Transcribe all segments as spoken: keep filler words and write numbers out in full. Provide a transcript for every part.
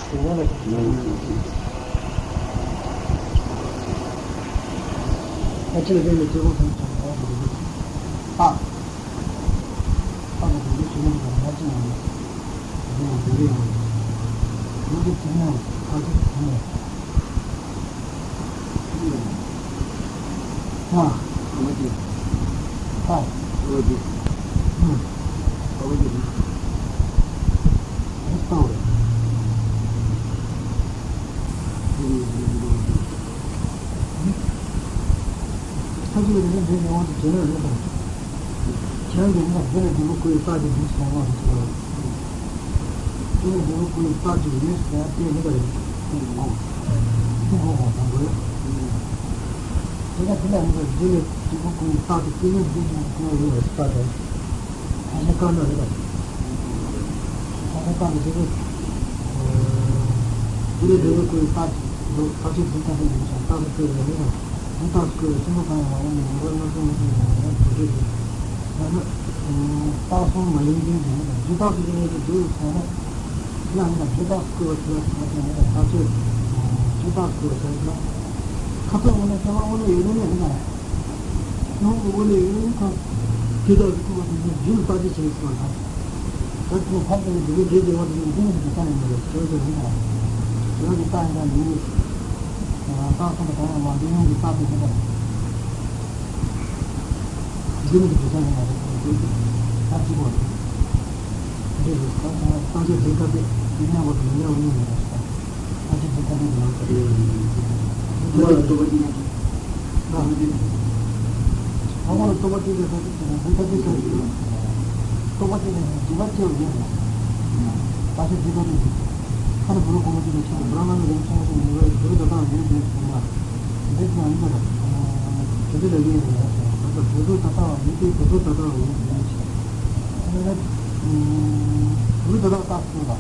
དེ་ཡང་ལ་ཁྱེད་ཀྱིས་ཨ་ཅེ་ལ་དེ་ནས་དེ་བོ་ཐོན་ཚོང་གང་དུ་རེད། ཨ། ཨ་ཁོ་དེ་འདྲའི་ཞུ་ནས་ཀྱང་མ་ཅི་ཡང་མེད། དེ་ཡང་དེ་རེད་ཡང་མེད། ཡོད་དེ་དེ་ནས་ཁ་ཅིག་དེ་ནས། ཨ། ཨ་མ་ཅི། ཨ། ཨ་མ་ཅི། ཨ་མ་ཅི། ཨ་ལྟ་བ་རེད། ཁྱེད་ཀྱིས་རིན་པོ་ཆེ་འདྲེན་ཡོང་བ་དེ་བྱེད་ལས་རེད་དམ། ཁྱེད་རང་གིས་ང་འདི་ལས་འདི་མོ་ཁོའི་རྟགས་ཅིག་འདུག་ཟེར་བ་རེད་ཟེར་བ་རེད། འདི་ལས་འདི་མོ་ཁོའི་རྟགས་ཅིག་ཡོད་ཟེར་ཡ་དེ་མི་འདྲ་རེད། ཁྱེད་ཀྱིས་ངོ་ཤེས་ཁོ་གང་དང་དགོས། དེ་ལ་དེ་ལ་མི་འདྲ་འདི་ལས་འདི་མོ་ཁོའི་རྟགས་དེ་སྐྱེ་ཡུལ་འདི་མོ་ཁོའི་ཡོད་རེད་རྟགས་དེ། ཁ་ཤས་བཀག་ན་རེད་པ། ཁ་ཤས་བཀག་ནས་དེ་ཚོ། དེ་ནས་འདི་ནས་ཁོའི་རྟགས་ཀྱི་འདུག་ཐག་གཅོད་འདི་ལྟ་བུ་ཡིན་ཙང་རྟགས་སུ་བཀོད་པའི་མི་དང་། རྒྱུ་རྟགས་སུ་བཀོད་པའི་སེམས་པ་གང་ཡང་མ་ཡིན་པའི་ངེས་པར་སྣང་ཚུལ་མངོན་སུམ་ཡིན་པ་ཡང་དེ་འདྲས་ཡིན། ཡང་ན། རྟགས་གསུམ་མ་ཡིན་མཁན་གྱི་མི་དང་རྒྱུ་རྟགས་སུ་བཀོད་མཁན་གྱི་འདུག་ཟེར་ན། དེ་ལ་མི་དང་རྒྱུ་རྟགས་སུ་བཀོད་པ་དེ་ལ་ཟེར་ན་དེ་མི་དང་ཐག་གཅོད། རྒྱུ་རྟགས་སུ་བཀོད་པ་ཟེར་ན། ཁ་ཚ་དངོས་གནས་ཁྱད་པར་དངོས་གནས་ཡོད་ནི་མེད་ནི་དང་། ནང་གི་དངོས་གནས་ཡོད་ནི་ཁོ། དེ་དག་གི་སྐུ་པར་དེ་ཚོ་རྒྱུན་བརྟག་དཔྱད་བྱེད་དགོས་པ་དང་། ད་ཁོ་ཕར་ཚུར་གྱི་འདི་གའི་འདྲེ་དེ་བ་དེ་ཚོ་ཀུན་གྱི་ས་ཡིན་པ་རེད་ཟེར་ཟེར་ཡིན་དང་། དེ་བ་གི་རྟགས་ཡིན་དང་མིན་ནི། རྟགས་གསུམ་པ་དང་ཡང་མ་འདི་སྔོན་གྱི་རྟགས་དེ་ཡིན་དང་། རྒྱུན་གྱི་འདྲེ་ས་ཡིན་པ་རེད་ཟེར་ཟེར་གྱི་ད་གཅིག་པོ་རེད། འདི་རེད་ད་ཚང་མ་བརྟག་དཔྱད་བྱེད་སྐབས་དེ་དེ་མཉམ་པོ་དང་མི་མཉམ་པོ་གཉིས་ཡོད་རེད་ཟེར། ཨ་ཅེ་ཚོ་ཁ་ནས་ལངས་ཏེ། ཨ་ཅེ་ཚོ་ཁ་ནས་ལངས་ཏེ། ཨ་ཅེ་ཚོ་ཁ་ནས་ལངས་ཏེ། ཨ་ཁོ་ལ་རྟོག་པ་གཅིག་ལས་ཁ་ཅིག་བྱས་ན་འདི་ཁ་ཅིག་ཁ་ཅིག་རེད། རྟོག་པ་གཅིག་ལས་ཁ་ཅིག་བྱེད་པ་གཅིག་ལ་ཡོད་རེད། ཨ་ཅེ་ཚོ་ཁ་ནས་ཁ་ནས་བུ་རུ་གོང་མ་གཅིག་ལ་ཁྱེད་ཀྱི་བུ་རང་ང་ལ་རིང་ཆུང་ཆུང་ཡིན་པས་བུ་རུ་ད་ལྟ་བ་ཡོད་དེ་ཟེར་ན། འདི་ཚོ་ཡིན་པ་རེད། དེ་འདྲ་ལས་ཀྱི་ཡོད་རེད། ད་ལྟ་བུ་རུ་ད་ལྟ་བ་ཡོད་དེ་བུ་རུ་ད་ལྟ་བ་ཡོད་དེ་ཟེར། ཨ་ནི་བུ་རུ་ད་ལྟ་བ་རྟགས་སུ་ལ།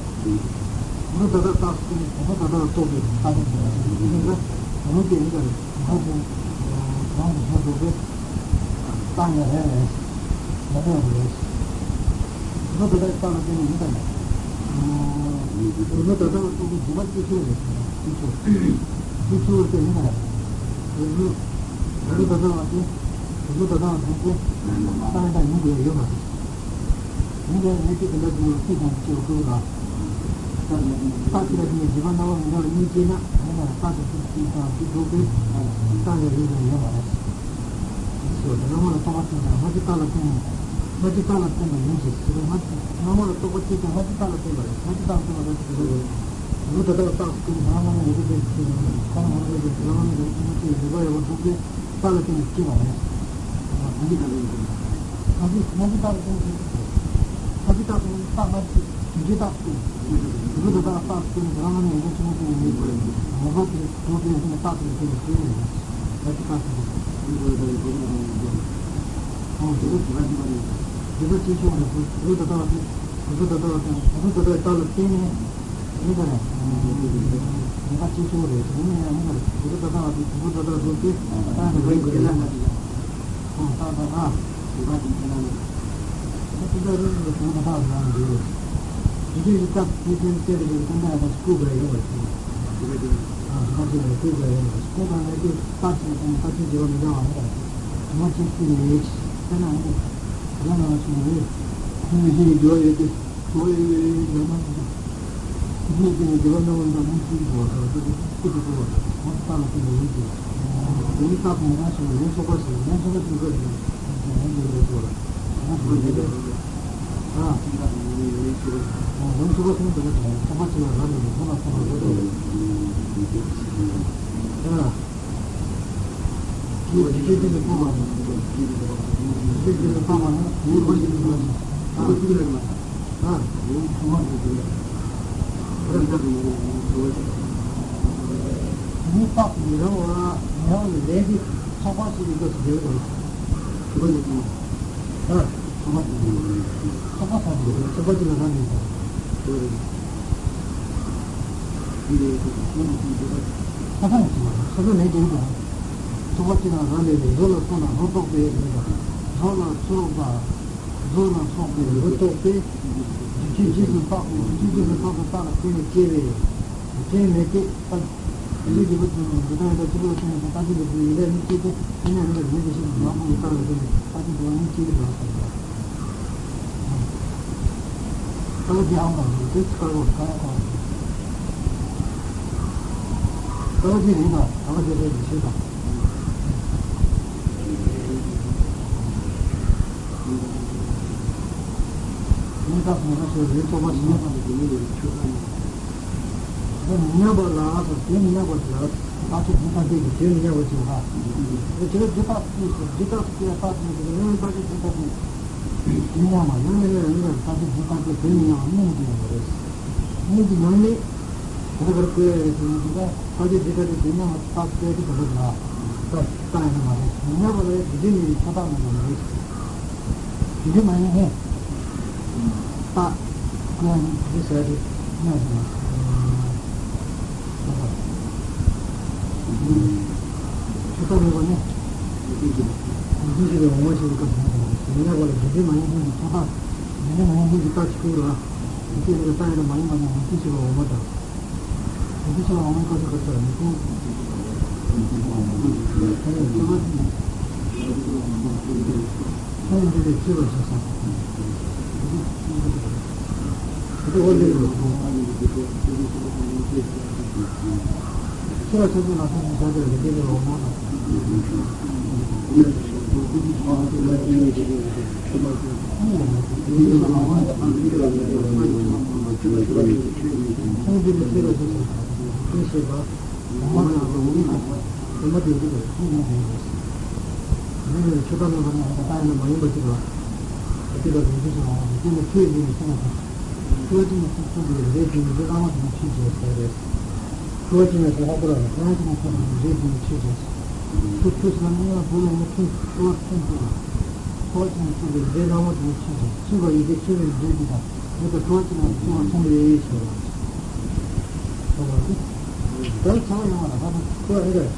གུ་རུ་ད་ལྟ་རྟགས་སུ་ནི་གུ་རུ་ད་ལྟ་རྟོགས་པའི་རྟགས་ཡིན་པ་ཞིག་ཡིན་ན། གུ་རུ་དེ་ནི་ཀ་རེ་གུ་རུ་དེ་རང་གི་གཞན་རྟོག་པའི་རྟགས་ཡང་རེད་རེད། མ་རེད་རེད། གུ་རུ་ད་ལྟའི་རྟགས་ལ་བརྟེན་ནས་ཡིན་པ་ཡིན། གུ་རུ་ད་ལྟ་རྟོགས་པའི་རྒྱུ་མ་སྐྱེ་ཚུལ་རེད། སྐྱེ་ཚུལ། སྐྱེ་ཚུལ་དེ་ཡིན་པ་ཡིན། གུ་རུ་གུ་རུ་ད་ལྟ་བ་དེ་གུ་རུ་ད་ལྟ་བ་དེ་ཚོ་རྟགས་ཡང་དག་ཡིན་དགོས་ཡ་ཡོད་མ་རེད། ཡིན་ཀྱང་ངས་ཅིག་དེ་འདྲ་དེ་ཡོད་ཅིག་དང་ཅིག་ཡོད་དགོས་ལ། རྟགས་ཅིག་ལ་དེ་ནས་བཞི་པ་རྣམ་པ་མི་འདྲ་བ་གཉིས་སྐྱེས་ན་ཡང་ན་རྟགས་དེ་ཚོ་གཅིག་དང་གཅིག་འགྲོགས་པས་རྟགས་ཡང་ཡོད་ཀྱང་ཡོད་མ་རེད། ཞེས་སོ། དེ་སྔ་མ་ལ་རྟོག་པ་གཅིག་དང་སྔ་ཕྱི་རྟགས་ལ་བརྟེན་ནས་སྔ་ཕྱི་རྟགས་ལ་བརྟེན་པ་ཡིན་ཞེས་ཟེར་བ་སྔ་སྔ་མ་ལ་རྟོག་པ་གཅིག་དང་སྔ་ཕྱི་རྟགས་ལ་བརྟེན་པ་རེད། སྔ་ཕྱི་རྟགས་ལ་བརྟེན་པ་རེད་ཟེར་བ་རེད། གུ་རུ་ད་ལྟ་བ་རྟགས་སུ་བཀོད་ནས་བླ་མ་ལ་ཡོད་པའི་ཚུལ་ཡིན། བླ་མ་ལ་ཡོད་པའི་བླ་མ་ལ་ཡོད་པའི་ཚུལ་ཡིན་པ་ཡོད་པ་འགྲུབ་པས། རྟགས་ལ་བརྟེན་ནས་སྐྱེ་བ་རེད། ཨ་ནི་ད་ལྟ་ཡིན་ཟེར། ཨ་ནི་སྔ་ཕྱི་རྟགས་ལ་བརྟེན་ནས་སྐྱེ་བ་རེད། ཨ་ནི་རྟགས་སྔ་ཕྱི་དུས་རྒྱུན་རྟགས་སུ་བརྟེན་ནས། གུ་རུ་ད་ལྟ་རྟགས་སུ་བརྟེན་ནས་རང་ལ་ནི་ཡོན་ཏན་ཆེན་པོ་དེ་ཡིན་པ་རེད། ངེས་པར་དུ་གྲུབ་པའི་ཡོན་ཏན་རྟགས་དེ་ལ་བརྟེན་ནས་སྐྱེ་བ་རེད། ཨ་ནི་རྟགས་སུ་བརྟེན་ནས། ཨོ་དེ་ལ་དེ་ག་ཅིག་པ་རེད། དེ་ག་ཅིག་ཤོག་རེད། གུ་རུ་ད་ལྟ་བ་དེ་གུ་རུ་ད་ལྟ་བ་དེ་གུ་རུ་ད་ལྟ་བའི་རྟགས་ལ་བརྟེན་ནས། ཡིན་པ་རེད། ཉེན་ཁ་ཆེ་ཤོས་རེད། དེ་ནས་ཡང་ཡིན་པ་རེད། གུ་རུ་ད་ལྟ་བ་དེ་གུ་རུ་ད་ལྟ་བ་རྫོགས་ཏེ་རྟགས་ཀྱི་རིགས་དེ་ལ་ཡིན་པ་རེད། ཨོ་རྟགས་དང་ཨ། དེ་ཚོ་ད་རིགས་དེ་གུ་རུ་ད་ལྟ་བ་རང་རེད། དེ་དུས་ཀྱི་སྐབས་དེ་དུས་དེ་རེད། དེ་ལྟ་ཡག་པ་ཞིག་བཀོད་དགོས་ཡོད་པ་རེད། ཨ་དེ་ཚོ་ལ་བཀོད་དགོས་ཡོད་པ་རེད། བཀོད་པ་ལ་དེ་རྟགས་ཀྱི་དེ་ནི་རྟགས་ཆོས་བརྗོད་པ་མི་འདྲ་བ་རེད། དེ་མ་ཅིག་ཅིག་རེད། དེ་ན་ཨ་ནི་ད་ལྟ་ང་ཚོ་ནི་ཁོང་གི་ཤེས་ཀྱི་འགྱུར་བ་ཡོད་དེ། ཁོ་ཡི་ཡི་ཡི་ཡང་ན་ཁོ་ཚོ་དེ་ནི་དགེ་བ་སྣ་བ་འདྲ་མི་གཅིག་འགྲོ་བ་དང་དེ་ཚོ་སྐུ་དུ་འགྲོ་བ་དང་ཁོ་ཚོ་རྟགས་ལ་བརྟེན་པ་ཡིན་ཏེ། དེ་ནི་རྟགས་དང་ཉེ་རང་ཞིག་ལ་ལན་ཚོགས་པ་ཞིག་ལན་ཚོགས་པ་ཅིག་དགོས་ཏེ་ལན་ཚོགས་པ་ཞིག་དགོས་ལ་ཁོ་ཚོ་དེ་ལ་ཚོགས་ལ་ཨ་ལན་ཚོགས་པ་ཟེར་ན་དེ་ལ་ཚོགས་པ་ཅིག་ལ་རག་ལས་ནས་ཁོ་ལ་ཚོགས་པ་དགོས་ཏེ་ཨ། དེའི་འཇིག་རྟེན་འདི་ལ་སྤོབས་པ་དང་། འཇིག་རྟེན་འདི་ལ་སྤོབས་པ་ནི་དེའི་རོ་ཞིག་ཏུ་འགྲོ་ཞིང་། ཨ། ཨ། དེའི་རྟགས་ཉེ་རང་བ་ཉེ་རང་ལས་ལས་ཀྱི་ཚོགས་པ་ཞིག་གི་སྐབས་སུ་འབྲེལ་བ་དང་། ཨ། ཚོགས་པ་ཞིག་ཚོགས་པ་དང་ཚོགས་པ་ཅིག་ལ་རག་ལས་དང་། ཁ་ཁ་ཡིན་ཞིང་ཁ་ཁ་ནས་དེ་དང་ཚོགས་པ་ཅིག་ལ་རག་ལས་ནས་རོ་ལ་སོགས་ན་རོ་རྟོགས་པའི་ལས་དང་རོ་ལ་ཚུ་རོགས་པ་རོ་ལ་སོགས་པའི་རོ་རྟོགས་པས་རྒྱུ་ཆོས་རྗེས་སུ་དཔག་པའི་རྒྱུ་ཆོས་རྗེས་སུ་དཔག་པའི་རྟགས་ལ་བརྟེན་ནས་སྐྱེ་བས། དྲན་མེད་ཀྱི་ལྟ། དེ་འདྲའི་རྒྱུ་བ་དང་འདི་དག་ཡང་དག་གཅིག་པུ་ལ་བརྟེན་ནས་ལྟ་ཅི་འདི་དག་ཡིན་ལས་མི་སྐྱེ་སྟེ། དེ་ནས་ནི་ལས་འདི་ཞིག་ལ་མ་ཕུང་བའི་རྟགས་ལ་བརྟེན་ནས་ལྟ་ཅི་འདི་བ་མི་སྐྱེ་གི་འདུག་ཟེར་བ། ལྟ་བ་ཅི་ཧང་དང་འདུག་དེ་ཚིག་ཁ་ལོ་ཁ་ཡ་ཁ། ལྟ་བ་ཅི་རིགས་དང་ལྟ་བ་ཅི་རེད་ཞེས་དང་། མི་རྟག་མི་རྟག་ཞེས་རེད་ཚོགས་པ་ཞིག་ཡོད་པ་འདི་མི་ཡོད་ཆོས་ཐམས་ཡོད། དེ་མི་མཉམ་པ་ལ་སོགས་དེ་མི་མཉམ་པ་ཞིག་ལ་རྟག་ཆད་འཛིན་རྟག་ཆད་ཀྱི་དེ་མི་མཉམ་པ་ཞིག་ལ། དེ་དེ་ལ་འདི་རྟག་ཆད་ཞེས་འདི་རྟག་ཆད་རྟག་ཆད་ཀྱི་ནི་རྟག་ཆད་འཛིན་རྟག་ཆད་དེ་མཉམ་པ་ཡང་ན་ཡང་ན་ཡང་ན་རྟག་ཆད་འཛིན་རྟག་ཆད་དེ་མི་མཉམ་པ་གཉིས་ནི་དེ་ཡོད་པ་རེད། གཉིས་ཀྱི་ཉམས་ལེན་དེ་ལ་བར་བཀོད་ཡ་རེད་དེ་ནི་འདི་ལ་རྟག་ཆད་འཛིན་རྟག་ཆད་དེ་མཉམ་པ་རྟག་ཆད་དེ་ག་རེ་ལ་རྟག་རྟག་ཡང་ན་མ་རེད་མི་མཉམ་པ་ལ་ཡང་དེ་འདྲའི་མི་རིགས་ཁྱད་པར་མེད་པ་མ་རེད། དེ་འདྲ་མ་ཡིན་མཁན། རྟགས་ཀྱི་དེ་ཟེར་དེ་སྨྲས་སོང་། ཆོས་རྟགས་མེད་པ་ནི། ཡུལ་ཅན་ཞེས་པའི་འོག་མ་ཞེས་པའི་སྐབས་སུ་སྨྲས་སོང་། དེ་ཡང་པ་ལ་དེ་འདྲ་མ་ཡིན་མཁན་གྱི་ཆོས་རྟགས། དེ་འདྲ་མ་ཡིན་མཁན་གྱི་རྟགས་ཅིག་ཡོད་ལ། དེ་སྐད་ནི་རྟགས་ཡང་མ་ཡིན་པ་ནི་ཡུལ་ཅན་ཞེས་པའི་འོག་མ་དང་། ཡུལ་ཅན་ཞེས་པའི་འོག་མའི་སྐབས་སུ་ག་ཚོད་ཡུལ་ཅན། ཆོས་རྟགས་ཅིག་ཡིན། ཆོས་ཡིན་པའི་ཚུལ་ལ་ཞེས་སོ། དེ་འོ་ལེ་རུ། ཆོས་ལ་ཆོས་ཅན་ལ་སོགས་ཞེས་བྱ་དེ་ལ་ལེགས་སྐྱེས་ཀྱི་འོག་མ་དང་། ཆོས་ཅན་ལ་སོགས་ཞེས་བྱ་དེ་ལ་ལེགས་སྐྱེས་ཀྱི་འོག་མ་དང་། ཆོས་ཅན་ཞེས་པ། འོག་མ་དང་འོག་མིན་གྱི་འོག་མ་དེ་ཡོད་ཀྱི་རེད། ཆོས་ཅན་ཞེས་པ་དེ་ཡོད་ཀྱི་རེད། ཡིན་ནའི་ཆོས་པ་མེད་པ་ནི་ཨ་ནི་རྟགས་ཡང་ན་མ་ཡིན་པ་ཅིག་ལ། དེ་ལ་རིགས་ཀྱི་ཆོས་པ་དེ་ནི་ཆོས་ཡིན་ནས་ཆོས་པ་དང་། ཆོས་ཅན་ནི་ཆོས་ཅན་གྱི་རིགས་ཀྱི་རིགས་རྣམ་པ་དེ་ནི་ཆོས་ཅན་ཟེར་རེད། ཆོས་ཅན་ནི་ལྷག་པར་ལ་ཆོས་ཅན་ནི་ཆོས་པ་དེ་རིགས་ཀྱི་ཆོས་ཅན། ཆོས་ཆོས་ཟེར་ན་ནི་ཡང་བོད་ལ་ནི་ཆོས་ཆོས་ཆོས་ཆོས་ལ། ཆོས་ཅན་ནི་ཆོས་པའི་རིགས་རྣམ་པ་དེ་ནི་ཆོས་ཅན་ཆོས་པ་ཡི་གེ་ཆོས་པའི་རིགས་ཀྱི་དང་། མེད་པར་ཁྲོ་བ་ཅན་ལ་སོགས་པ་མཚུངས་པའི་ཞེས་པ། ད་ལྟ་ཚ་བ་ཡོང་བ་ལ་ད་ལྟ་ཁྲོ་བ་རེད།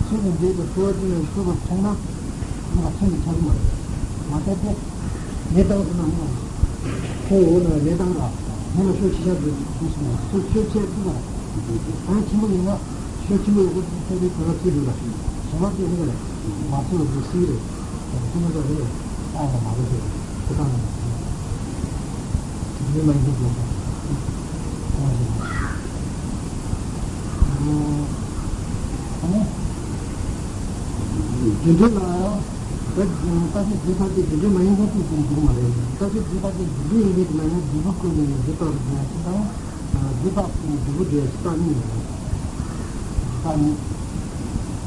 ཆོས་ཀྱི་འབྲས་དེ་ཁྲོ་བ་ཅན་ལ་སོགས་པ་མཚུངས་ན། མི་ལ་མཚུངས་པའི་ཆ་རུ་མ་རེད། མ་ཟད་དེ། མེ་བཏང་ཟེར་ན་མི་ལ། ཁོའི་འོག་ན་མེ་བཏང་ར། མེ་ལ་ཤོག་ཆེ་ཆ་དུ་དུ་སོང་ན་ཤོག་ཤོག་ཆེ་དུ་ལ། ད་ཆེན་པོ་ཡིན་ན། ཤོག་ཆེན་པོ་ཡོད་པ་དེ་ཚོ་དེ་གོ་ལ་ཚོད་འདུག་ལ། གཞན་པ་ཚོས་མི་ལ། མ་ཚོད་པ་དེ་སྲིད་རེད། དེ་ཚོ་མི་ལ་རེད། ཨ་ཡ་མ་གོ་ཤོག་ཁོ་ཐང་ན། མི་མ་ཡིན་པའི་སྐྱོན་དང་། ཨ་ནི། རྒྱུ་འབྲས་ལ་ཡང་། རྟགས་ཆད་འཛིན་རྟགས་ཆད་འཛིན་པ་དེ་རྒྱུ་འབྲས་མ་ཡིན་པ་ཅིག་ཏུ་འགྱུར་མ་རེད། རྟགས་ཆད་འཛིན་པ་དེ་རྒྱུ་འབྲས་ཡིན་པའི་ནང་ན་འབྲས་བུ་བཀོད་ནས་འབྲས་རྟགས་སུ་འཛིན་ཡ་ཅིག་དང་། འབྲས་རྟགས་སུ་འབྲས་བུ་འབྲས་རྟགས་གཉིས་ཡོད་རེད། རྟགས་གཉིས།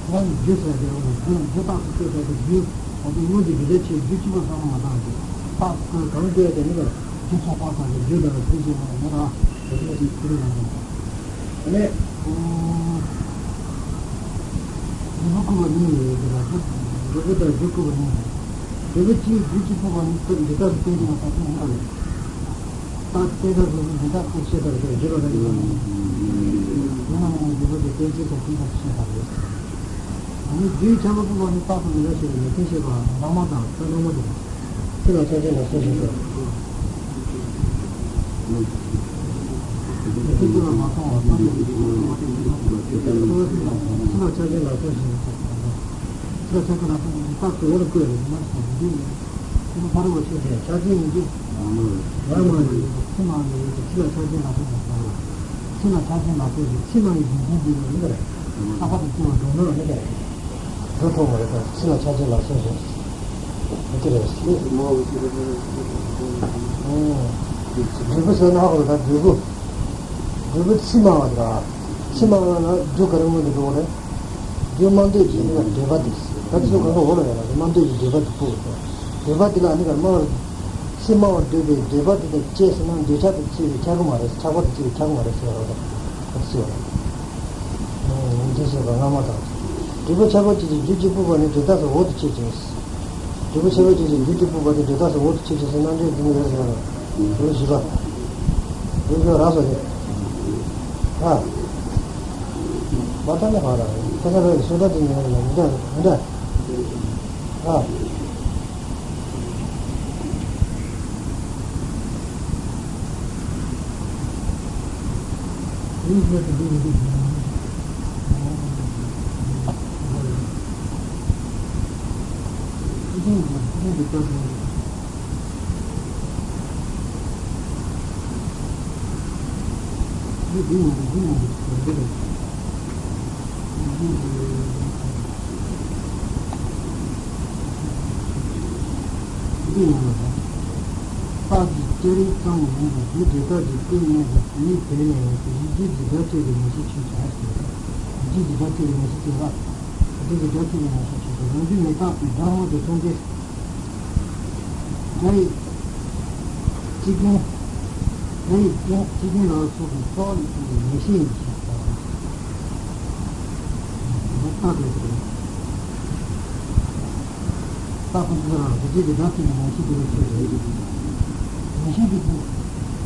ཡང་རྒྱུ་ཟེར་ཏེ་འོ་ན་རྒྱུ་རྒྱུ་རྟགས་སུ་བཀོད་པའི་རྒྱུ། ད་དེ་སྔོན་གྱི་རྒྱུ་འབྲས་ཆེ་རྒྱུ་གཅིག་པ་ཚང་མ་མ་བཏང་རྒྱུ། རྟགས་སུ་བཀོད་གང་བཀོད་དེ་ནི་རྒྱུ་ཚོགས་པ་དང་རྒྱུ་དང་རྒྱུ་ཞེས་པ་ཡོད་ར། རྒྱུ་ཞེས་བཀོད་པ་ཡོད་ར། ཨ་ནི། འབྲས་བུ་བཀོད་པ་གཉིས་ཡོད་ཀྱི་ར། འབྲས་བུ་དང་རྒྱུ་བཀོད་པ་གཉིས་ཡོད། འབྲས་བུ་གཅིག་རྒྱུ་གཅིག་པུ་བ་ནི་སྟོབས་འདི་ལྟར་སྟོན་གྱི་ན་ད་དེ་ཡིན་པ་རེད། རྟགས་དེ་ལྟར་དུ་འདི་དག་ཁོ་ཤེས་པར་བྱ་བརྗོད་པ་རེད། ཡིན་ན་ཡང་འབྲས་བུ་དེ་གཏན་ཚིགས་དང་མཐུན་པར་ཤེས་པ་རེད། ཨ་ནི་རྒྱུའི་ཁྱད་པར་ཕུང་བ་ནི་རྟག་ཏུ་མི་འདྲ་ཞེས་པའི་མི་མཐུན་ཞེས་པའམ་ལྷག་མ་དང་ཁྱད་ལྷག་མ་དང་། ཚིག་ལ་ཆ་ཤས་ལ་སོགས་ཤིང་། མི་མཐུན་ཚིག་ལ་མ་སོང་བ་སྟོན་པའི་ཚིག་ལ་ཆ་ཤས་ལ་སོགས་ཤིང་། ཚིག་ལ་ཆ་ཤས་ལ་སོགས་ཤིང་རྟགས་ཀྱི་འོག་ལ་བཀོད་ཡོད་པ་མ་སོང་འདི་ནི། ཚིག་ལ་ཕ་རོལ་པོ་ཆོས་ཅན་ཆ་ཅན་ཡིན་གྱི། ལ་མ་ཡོད་ཚིག་མ་ཡོད་ཚིག་ལ་ཆ་ཅན་ལ་སོགས་ཤིང་ལ། ཚིག་ལ་ཆ་ཅན་ལ་སོགས་ཤིང་ཚིག་མ་ཡི་རྒྱུ་མཚན་དེ་ཡོད་མི་འདུག་རེད། ལྷག་པར་དུ་སྐྱེ་བ་སྒྲོ་འདོགས་མི་འདུག་རེད། སྒྲོ་འདོགས་མ་རེད་ད་ཚིག་ལ་ཆ་ཅན་ལ་སོགས་ཤིང་། འདི་རེད། འབྲས་བུ་ཟེར་ན་ཧ་གོ་ད་འབྲས་བུ། འབྲས་བུ་ཚིག་མ་བ་དེ་ར། ཚིག་མ་བ་ལ་རྒྱུ་ག་རེ་སྔོན་དུ་འགྲོ་བ་རེད། རྒྱུ་མ་འདོད་ཀྱི་ནི་འབྲེལ་པ་དེ། ད་ཚིག་གང་ག་འོག་ལ་ཡོད་ལ་མ་འདོད་ཀྱི་འབྲེལ་པ་དེ་ཕུག་འབྲེལ་པ་དེ་ལ་ནི་ག་རེ་སྨྲ་བར། ཚིག་སྨྲ་བར་འདོད་པའི་འབྲེལ་པ་དེ་དང་བཅས་ཟེར་ན་འདོད་ཆགས་དང་བཅས་པའི་ཆགས་ཀྱི་མ་རེད་ཆགས་པ་དང་བཅས་པའི་ཆགས་ཀྱི་མ་རེད་ཟེར་བ་རེད། ད་ཚིག་བ་རེད། འདི་ཞེས་པ་སྔ་མ་དང་། འབྲས་བུ་ཁྱད་པར་ཅན་གྱི་རྒྱུ་གཅིག་པུ་པ་ནི་འབྲས་རྟགས་སུ་འོག་ཏུ་ཕྱེ་ཅིང་། འབྲས་བུ་ཁྱད་པར་ཅན་གྱི་རྒྱུ་གཅིག་པུ་པ་དེ་འབྲས་རྟགས་སུ་འོག་ཏུ་ཕྱེ་ཅིང་ཟེར་རྣམ་འགྲེལ་འདི་ནི་ཡོད་ཟེར་བ། འབྲས་བུ་བཞི་པ། འབྲས་བུ་རགས་སོ་རེད། ཧ། མ་ཐ་ན་ཧ་ར། ཁ་ས་ར་ཡི་སོ་ད་དེ་ཉེ་ར་ཡང་མི་འདྲ་མི་འདྲ། ཧ། རྟགས་ཀྱི་སྐྱེ་རིམ་ཙམ་ཡིན་པ་རྒྱུ་འབྲས་རྟགས་ཀྱི་སྐུ་གནས་པ་དེའི་དེ་ནས་ཡིན་གྱི་རྒྱུ་འབྲས་སྒྲ་ཐོས་པའི་ངེས་ཤེས་ཆོས་ཅན། ཡིན་གྱི་རྒྱུ་འབྲས་སྒྲ་ཐོས་པའི་ངེས་ཤེས་ཆོས་ཅན། རང་རྒྱུ་མི་རྟག་པའི་སྒྲ་དངོས་དང་མཚུངས་ཏེ། སྒྲ་ཡི་སྤྱི་རྐྱེན། སྒྲ་ཡི་རྐྱེན་སྤྱི་རྐྱེན་ལ་སོགས་པའི་རྟོག་ལས་བྱུང་བའི་ངེས་ཤེས་ཡིན་ཞེས་པ། རྟགས་དེ་ཚོ། རྟགས་ཁོ་ཚོ་རང་རྒྱུ་འབྲས་ཀྱི་སྒྲ་ཐོས་པའི་ངེས་ཤེས་དེ་ལ་ཆོས་ཅན། ངེས་ཤེས་དེ་ཚོ་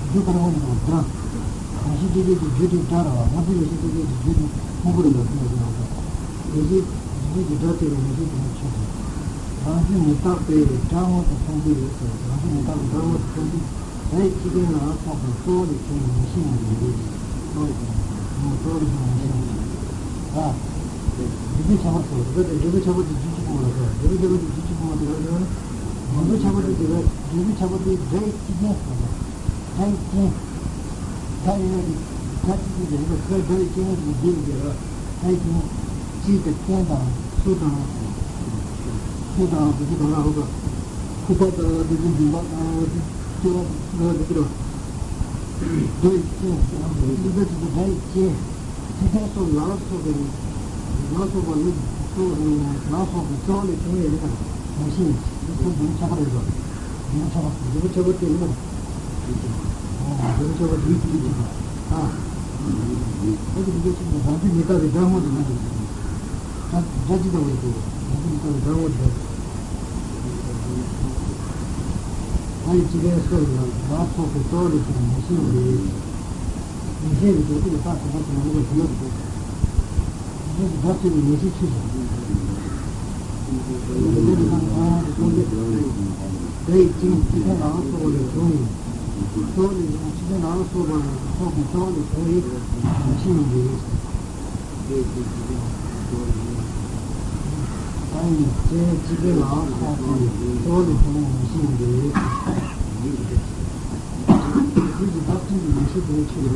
རྒྱུ་ག་རེ་ཡིན་ནའང་སྒྲ། ངེས་ཤེས་སྐྱེ་མཁན་གྱི་རྒྱུ་དེ་སྒྲ་རེད་བ། ང་ཚོའི་ངེས་ཤེས་སྐྱེ་མཁན་གྱི་རྒྱུ་དེ་དངོས་པོ་རེད་ལ་ཟེར་ཡོད་ཀྱང་། ངེས་ཤེས་རྒྱུ་འབྲས་ཀྱི་སྒྲ་ཐོས་པའི་ངེས་ཤེས་དེ་ནི་ཆོས་ཅན། རང་རྒྱུ་མི་རྟག་པའི་སྒྲ་དངོས་དང་མཚུངས་ཏེ་ཡོད་ཟེར། རང་རྒྱུ་མི་རྟག་པའི་སྒྲ་དངོས་དང་མཚུངས་ཏེ། སྒྲ་ཡི་སྤྱི་རྐྱེན་ལ་སོགས་པའི་རྟོག་ལས་བྱུང་བའི་ངེས་ཤེས་ཡིན་པས། རྟོག་ལས་བྱུང་བའི་ངེས་ཤེས་ཡིན་པས། རྒྱུ་འབྲས་ཁྱད་པར་སོགས་རིགས་པ་དང་འབྲས་བུའི་ཁྱད་པར་དེ་རྒྱུ་གཅིག་པུ་མ་ལ་སོགས། འབྲས་བུའི་ཁྱད་པར་དེ་རྒྱུ་གཅིག་པུ་མ་དེ་ལ་སོགས། འབྲས་བུའི་ཁྱད་པར་དེ་དེ་ལ་འབྲས་བུའི་ཁྱད་པར་དེ་སྒྲ་ཡི་སྤྱི་རྐྱེན་སོགས་དང་། སྒྲ་ཡི་རྐྱེན། སྒྲ་ཡིན་ན་རིགས་སྒྲ་སྤྱི་རྐྱེན་དེ་ཡིན་པ་ཚོའི་སྒྲ་ཡི་སྐྱེ་དངོས་དེ་འདི་ཡིན་པས་ལ། སྒྲ་ཡི་སྐྱེ་དངོས་སྤྱི་དང་རྐྱེན་དང་། སུ་དང་། སུ་དང་དེ་ཚོ་གང་ལ་འོག་ག་ཁུག་པ་དང་དེ་ཚོ་འདུན་པ་དང་དེ་སྐྱེ་བ་དང་དེ་ཚོ་རེད། སྒྲ་ཡི་སྐྱེ་དངོས་སྤྱི་རྐྱེན་དེ་ཚོ་སྒྲ་ཡི་སྐྱེ། སྤྱི་རྐྱེན་སོགས་ལ་སོགས་པའི། ལ་སོགས་པ་ལ་སོགས། ལ་སོགས་པའི་རྟོག་ལས་བྱུང་བའི་རིགས་དང་ངེས་ཤེས་ཡིན། འདི་ཚོ་འདི་ཁྱད་པར་རེད་དོ། འདི་ཁྱད་པར། འདི་ཁྱད་པར་དེ་ཡིན་ནོ། འདི་ཁྱད་པར་དེ་ཡིན་གྱི་ཡིན་གྱི་དང་། ཨ། ཨ་ཙི་འདི་ཁྱད་པར་རང་རྒྱུ་མི་རྟག་པའི་སྒྲ་དངོས་དེ་ཡིན་གྱི། སྒྲ་སྒྲ་ཅི་ལྟ་བུ་ཡིན་དུ། རང་རྒྱུ་མི་རྟག་པའི་སྒྲ་དངོས་དེ་ཡིན་གྱི། ཨ་ཡི་སྤྱི་རྐྱེན་སོགས་ལ་ལ་སོགས་པའི་རྟོག་ལས་བྱུང་བའི་ངེས་ཤེས་ཡིན་ཏེ། ངེས་ཤེས་ཀྱི་འདོད་ཚུལ་ལ་རྟགས་ཟིན་པ་ཞིག་མ་ལུས་པ་ཞིག་ལ་འདོད། ངེས་ཤེས་ཀྱི་སྒྲ་ཐོས་པའི་ངེས་ཤེས་ཆོས་ཅན། ངེས་ཤེས་ཀྱི་སྒྲ་ནི་སྒྲ་དབང་དུ་སོང་སྟེ། སྒྲ་ཡི་སྤྱི་རྐྱེན་ལ་སོགས་པ་ལས་བྱུང་བའི། རྟོག་ལས་བྱུང་། སྤྱི་རྐྱེན་ལ་སོགས་པ་ལས་སོགས་པའི་རྟོག་ལས་བྱུང་བའི་ངེས་ཤེས་ཡིན་ཏེ། ཨ་ཡི་སྤྱི་རྐྱེན་ལ་སོགས་པའི་རྟོག་ལས་བྱུང་བའི་ངེས་ཤེས་ཡིན་ཏེ། རྒྱུ་འབྲས་ཀྱི་བདག་ཅན་གྱི་ངེས་ཤེས་དེ་ནི་ཆོས་ཅན།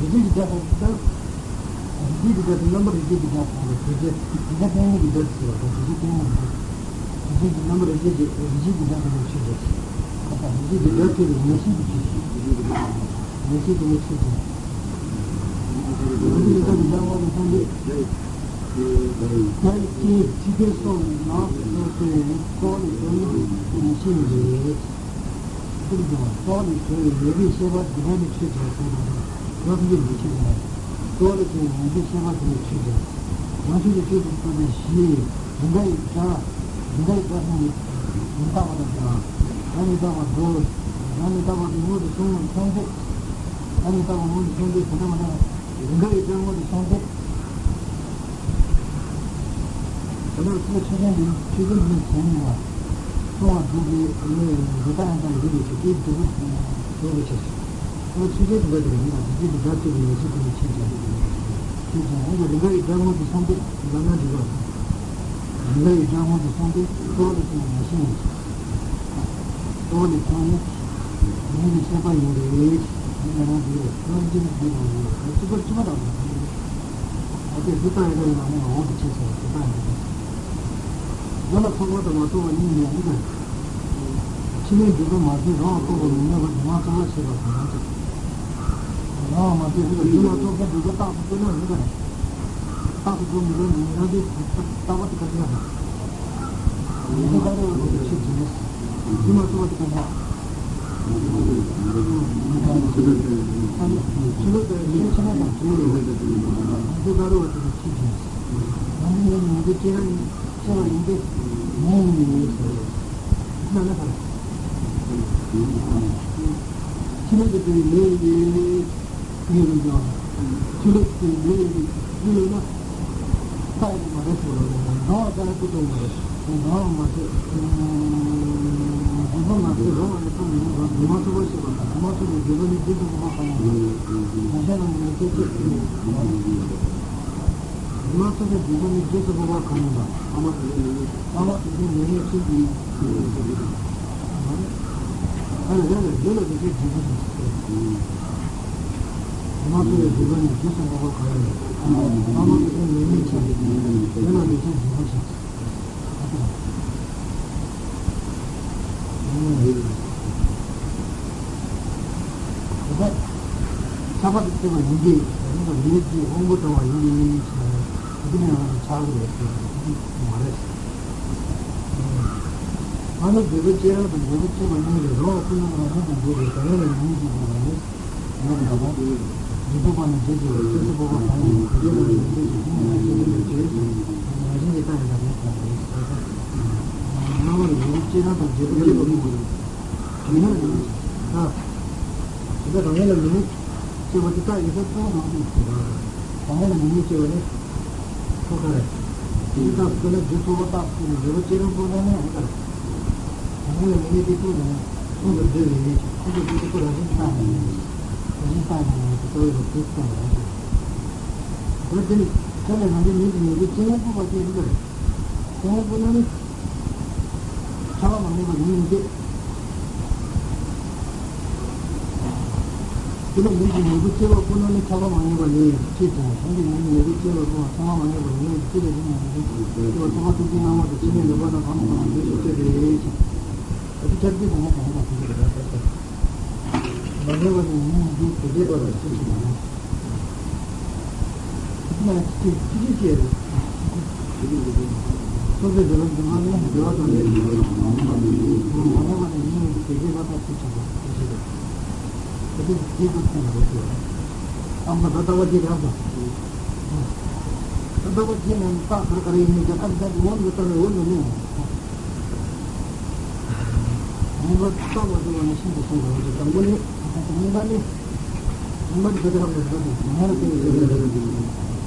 རྒྱུ་འབྲས་ཀྱི་བདག་པོ་བདག་རྒྱུ་འབྲས་ཀྱི་བདག་པོ་རྣམ་པར་རིག་པའི་བདག་པོ་རྒྱུ་འབྲས་རྒྱུ་འབྲས་ཀུན་ཉོན་གྱི་བདག་ཟེར་བ་དང་། རྒྱུ་འབྲས་ཀུན་ཉོན་གྱི་བདག་རྒྱུ་འབྲས་ཀྱི་རྣམ་པར་རིག་པའི་རྒྱུ་རིག་བྱེད་ཀྱི་བདག་པོ་ནི་ཆོས་ཅན། ཁ་ས་རིག་བྱེད་ཀྱི་བདག་ཐོས་པའི་ངེས་ཤེས་ཀྱི་ཆོས་ཅན། ངེས་ཤེས་དེ་ནི་ཆོས་ཅན། རྒྱུ་འབྲས་ཀྱི་བདག་པོ་ནི་ཚང་མས། ལྟར་གྱི་སྤྱི་རྐྱེན་སོགས་ལ་སོགས་པའི་རྟོག་ལས་བྱུང་བའི་ངེས་ཤེས་ཡིན་ཏེ། ཅི་ལྟར་ཀྱང་རྟོག་ལས་བྱུང་བའི་ཡོད་པའི་ཤེས་པ་འདི་དག་ནི་ཆོས་ཅན་ཟེར་བ་དང་། རང་བཞིན་གྱི་ཆོས་ཅན། རྟོག་ལས་བྱུང་བའི་ཡོད་པའི་ཤེས་པ་དེ་ནི་ཆོས་ཅན། རང་བཞིན་གྱི་ཆོས་སུ་གསུངས་པའི་གཞི། རིགས་པ་ཡི་སྒྲ། རིགས་པ་ཡི་སྒྲ་ཟེར་ནི་མི་རྟག་པ་དང་འདྲ། སྒྲ་མི་རྟག་པ་འགྲོ། སྒྲ་མི་རྟག་པ་དེ་སྔོན་དུ་སོང་སོང་སྟེ། སྒྲ་མི་རྟག་པ་སྔོན་དུ་སོང་སྟེ་དེ་འདྲ་མ་འདྲ། རིགས་པ་ཡི་སྒྲ་སྔོན་དུ་སོང་སྟེ། ད་ལྟ་ཚུལ་ཆོས་ཅན་འདི་ཆོས་ཅན་འདི་ནི་ཟིན་ཡིན་ལ། སོང་བ་སྒྲུབ་པའི་ལས་རིགས་པ་ཡང་དག་རིགས་པའི་ཆོས་ཅན་སྒྲུབ་པ་སྒྲུབ་པའི་ཆོས་ཅན། ད་ལྟ་ཆོས་ཅན་དེ་འདྲ་དེ་རེད་མིན་ན། རིགས་པའི་སྒྲ་ཐོས་པའི་ངེས་ཤེས་དེ་ནི་ཆོས་ཅན། ཆོས་ཅན། འོན་ཀྱང་རིགས་པ་ཡི་སྒྲ་སྔོན་དུ་སོང་སྟེ་ལབ་ན་འགྲིག་གོ། རིགས་པ་ཡི་སྒྲ་སྔོན་དུ་སོང་སྟེ་རྟོག་ལས་བྱུང་བའི་ངེས་ཤེས་ཡིན། རྟོག་ལས་བྱུང་ནས་ཡིན་པའི་ཤེས་པ་ཡིན་ཏེ། འདི་ལ་ཡང་འདི་རེད། རང་བཞིན་གྱིས་འདུས་པ་ཡིན། གཅིག་པ་གཅིག་པ་དང་། ཨ་ཏི་སུ་ལྟ་ཡང་ཡང་ན་འོང་དུ་ཆེ་ཆེ་བ་སུ་ལྟ་ཡང་། རྒྱུ་ལ་ཐོགས་པ་དང་མ་ཐོགས་པ་གཉིས་མེད་ཡིན་ཀྱང་། ཕྱི་མའི་འདོད་པ་མ་ཟིན་རང་ལ་ཐོགས་པ་མི་སྨྲ་བར་དེ་མ་ཚང་བ་ཞེས་པ་དང་། རང་ལ་མ་ཟིན་རྒྱུ་ལ་ཐོགས་པའི་འདོད་པ་རྟག་ཏུ་སྐྱེ་ན་ཡིན་ཀྱང་། རྟག་ཏུ་འགྲོ་མི་འགྲོ་ནི་ཡང་དེ་རྟག་པ་དེ་ག་ནས་ཡང་། ཡིན་དེ་ག་རེ་བ་དེ་ཆོས་ཅན། དེ་མ་ཐོགས་པ་དེ་ག་ནས་ཡང་། ཆོས་ལུགས་དང་ཡིན་ཆོས་ལུགས་དང་ཆོས་ལུགས་ཡིན་དེ་ག་རེ་བ་དེ་ཆོས་ཅན། ཡང་དེ་ཡིན་ཡིན་དེ་སྐྱེ་ཡང་སྐྱེ་བ་ཡིན་དེ་མེད་ཡིན་ཡིན་ཟེར། དེ་ན་ན་ག་རེ། ཆོས་ལུགས་དེ་མེད་ཡིན། ཡིན་རུང་ཀྱང་། ཆོས་ལུགས་ཀྱི་ལས་ཀྱི་ལུས་ལ་ས་ཡི་མ་རེད་ཟེར་བ་ལ་འགྲོ་བ་ལྟར་སྐུ་གཏོང་མ་རེད། རང་མ་ཟད། རྫུན་པ་མ་ཟད་རང་ལ་ཡོད་པ་མིན་ནོ། རྫུན་མ་ཐོབ་པར་བྱེད་པ་དང་། རྫུན་མ་ཐོབ་པའི་རྫུན་པ་ནི་རྗེས་སུ་འགྲོ་བ་གང་ཡིན་ནམ། གང་ཞིག་ལ་ནི་སྐད་ཅིག་རྫུན་མ་ཐོབ་པའི་རྫུན་པ་ནི་རྗེས་སུ་འགྲོ་བ་གང་ཡིན་པ། ཨ་མ་དེ་ཚོའི་ཉེས་དམིགས་ཤེས་ཀྱི། ཨ་ལ་ཡ་ལ་ཡོད་ལ་དེ་ཚོའི་རྫུན་པ་ཤེས། རྫུན་མ་ཐོབ་པའི་རྫུན་པ་ནི་རྗེས་སུ་འགྲོ་བ་གང་ཡིན་ནམ། ཨ་མ་དེ་ཚོའི་ཉེས་དམིགས་ཤེས་ཀྱི། ཡོད་ལ་དེ་ཚོའི་རྫུན་པ་ཤེས། ཁྱབ་པ་དང་བཅས་པ་ཡིན་གྱི། ཡིན་པ་མེད་ཀྱི་དབང་པོ་བྲལ་བ་ཡིན་གྱི་ཟེར་ན། དེ་ནས་ཡང་ཆགས་ཀྱི་རེད་ཟེར་ན་དེ་མ་རེད། ཨ་ནི་འབྲས་བུ་སྐྱེ་རབས་དང་འབྲས་བུ་སྐྱེས་པ་གཉིས་ལས་རང་བ་ཀུན་སློང་རང་བཞིན་དུ་འགྱུར་བའི་བདག་ཉིད་ལ་ཉོན་མོངས་ཀྱི་སྒོ་ནས། ཡང་དག་པ། རྗེས་ཐོབ་པ་ནི་རྗེས་སུ་རྗེས་སུ་འགྲོ་བ་གང་ཡིན་དེ་ལ་ཡང་དེ་ཡི་ཁྱིམ་ནས་ཡང་ཤེས་ལྡན་དུ་བྱེད་ཅིང་རང་བཞིན་གྱིས་རྟག་ཡིན་པར་མེད་པ་རེད། སྣང་བ་ལ་ཡོད་ཅེས་རང་དང་འབྲས་བུ་སྐྱེ་བ་ཀུན་ཏུ་རེད། དེ་ནས་ཡང་ད་དེ་ལ་རང་ཉིད་ལ་ཉོན་མོངས་སྐྱེ་བ་དེ་རྟག་ཡིན་པར་ཀུན་སློང་རང་བཞིན་གྱིས་རང་ཉིད་ལ་ཉོན་མོངས་སྐྱེ་བ་ནི། ཐོབ་ཁ་རེད། དེ་ལྟར་ཐོབ་ན་རྗེས་ཐོབ་པ་རྟགས་ཐོབ་ནས་འབྲས་བུ་སྐྱེ་རབས་པོ་ན་ནི་འོང་ཁ་རེད། དེ་ནས་ལ་ངེས་དེ་ཐོབ་ནས་ཁོང་དུ་འདོད་པའི་ཁོང་དུ་འདོད་དེ་ཁོ་རང་བཞིན་རྟགས་ཡིན། རང་བཞིན་རྟགས་ཡིན་ནས་ལྟ་བའི་ལོག་དེ་ལྟ་བ་རེད། འོ་དེ་ནི་ཁ་ལས་རང་གི་མིང་དུ་ཉེས་པའི་སྐྱེ་རབས་པོ་པ་སྐྱེ་རིགས་རེད། སྐྱེ་རབས་པོ་ན་ནི། ཁྱབ་པ་མ་ངེས་པ་ཡིན་ཏེ། དེ་ལ་མིང་གི་ཉེས་པའི་སྐྱེ་བ་ཀུན་སློང་ནི་ཁྱབ་པ་མ་ངེས་པ་ཡིན་ཕྱིར་དང་། གཞན་གྱི་མིང་གི་ཉེས་པའི་སྐྱེ་བ་ཀུན་ཁྱབ་པ་མ་ངེས་པ་ཡིན་ཕྱིར་ལས་རིགས་ཉེས་པའི་སྐྱེ་བ་ཐོབ་པ་ཐུབ་ཀྱི་སྣང་བ་དང་ཕྱི་ནས་འདོད་པ་དང་གང་དང་གང་འདོད་ཞེས་བརྗོད་པའི་ཕྱིར། དེ་ཁྱབ་ཀྱི་དང་མ་གང་དང་ཕྱིར་དེ་ལ་ཟེར། མ་ངེས་པ་ནི་མིང་གི་དེ་སྐྱེ་བ་དང་ཕྱིར་ཞིག་མ་ངེས། ན་ཅི་ཅི་ཅི་ཅི་རེད། སོ་སོའི་འདོད་པ་འདི་མ་ནི་འདོད་པ་དང་ལྡན་པའི་མ་ནོར་བ་ནི་མིའི་དེ་སྐྱེ་བ་དང་ཐུག་ཆགས་པ་ཅི་ཞིག་རེད། དེ་དུས་དེ་ཚོ་ཐུག་ན་རེད་ཟེར། ཨ་མ་ད་ལྟ་བ་དེ་རང་དང་། ད་ལྟ་བ་དེ་ནི་རྟགས་ག་རེ་ག་རེ་ཡིན་མིན་དེ་ཁ་ཚ་དེ་ངོ་མི་ལྟ་ནས་འོ་ནི་མིན། ངོ་མ་རྟགས་མ་གྲུབ་པ་ནི་ཤིན་ཏུ་གསལ་བའོ་ཞེས་དང་པོ་ནི། གཉིས་པ་ནི། གཉིས་པ་ནི་དེ་ལྟར་ལ་བཟོ་དང་ཉེ་རུ་བསྟན་པའི་ཕྱིར་རོ།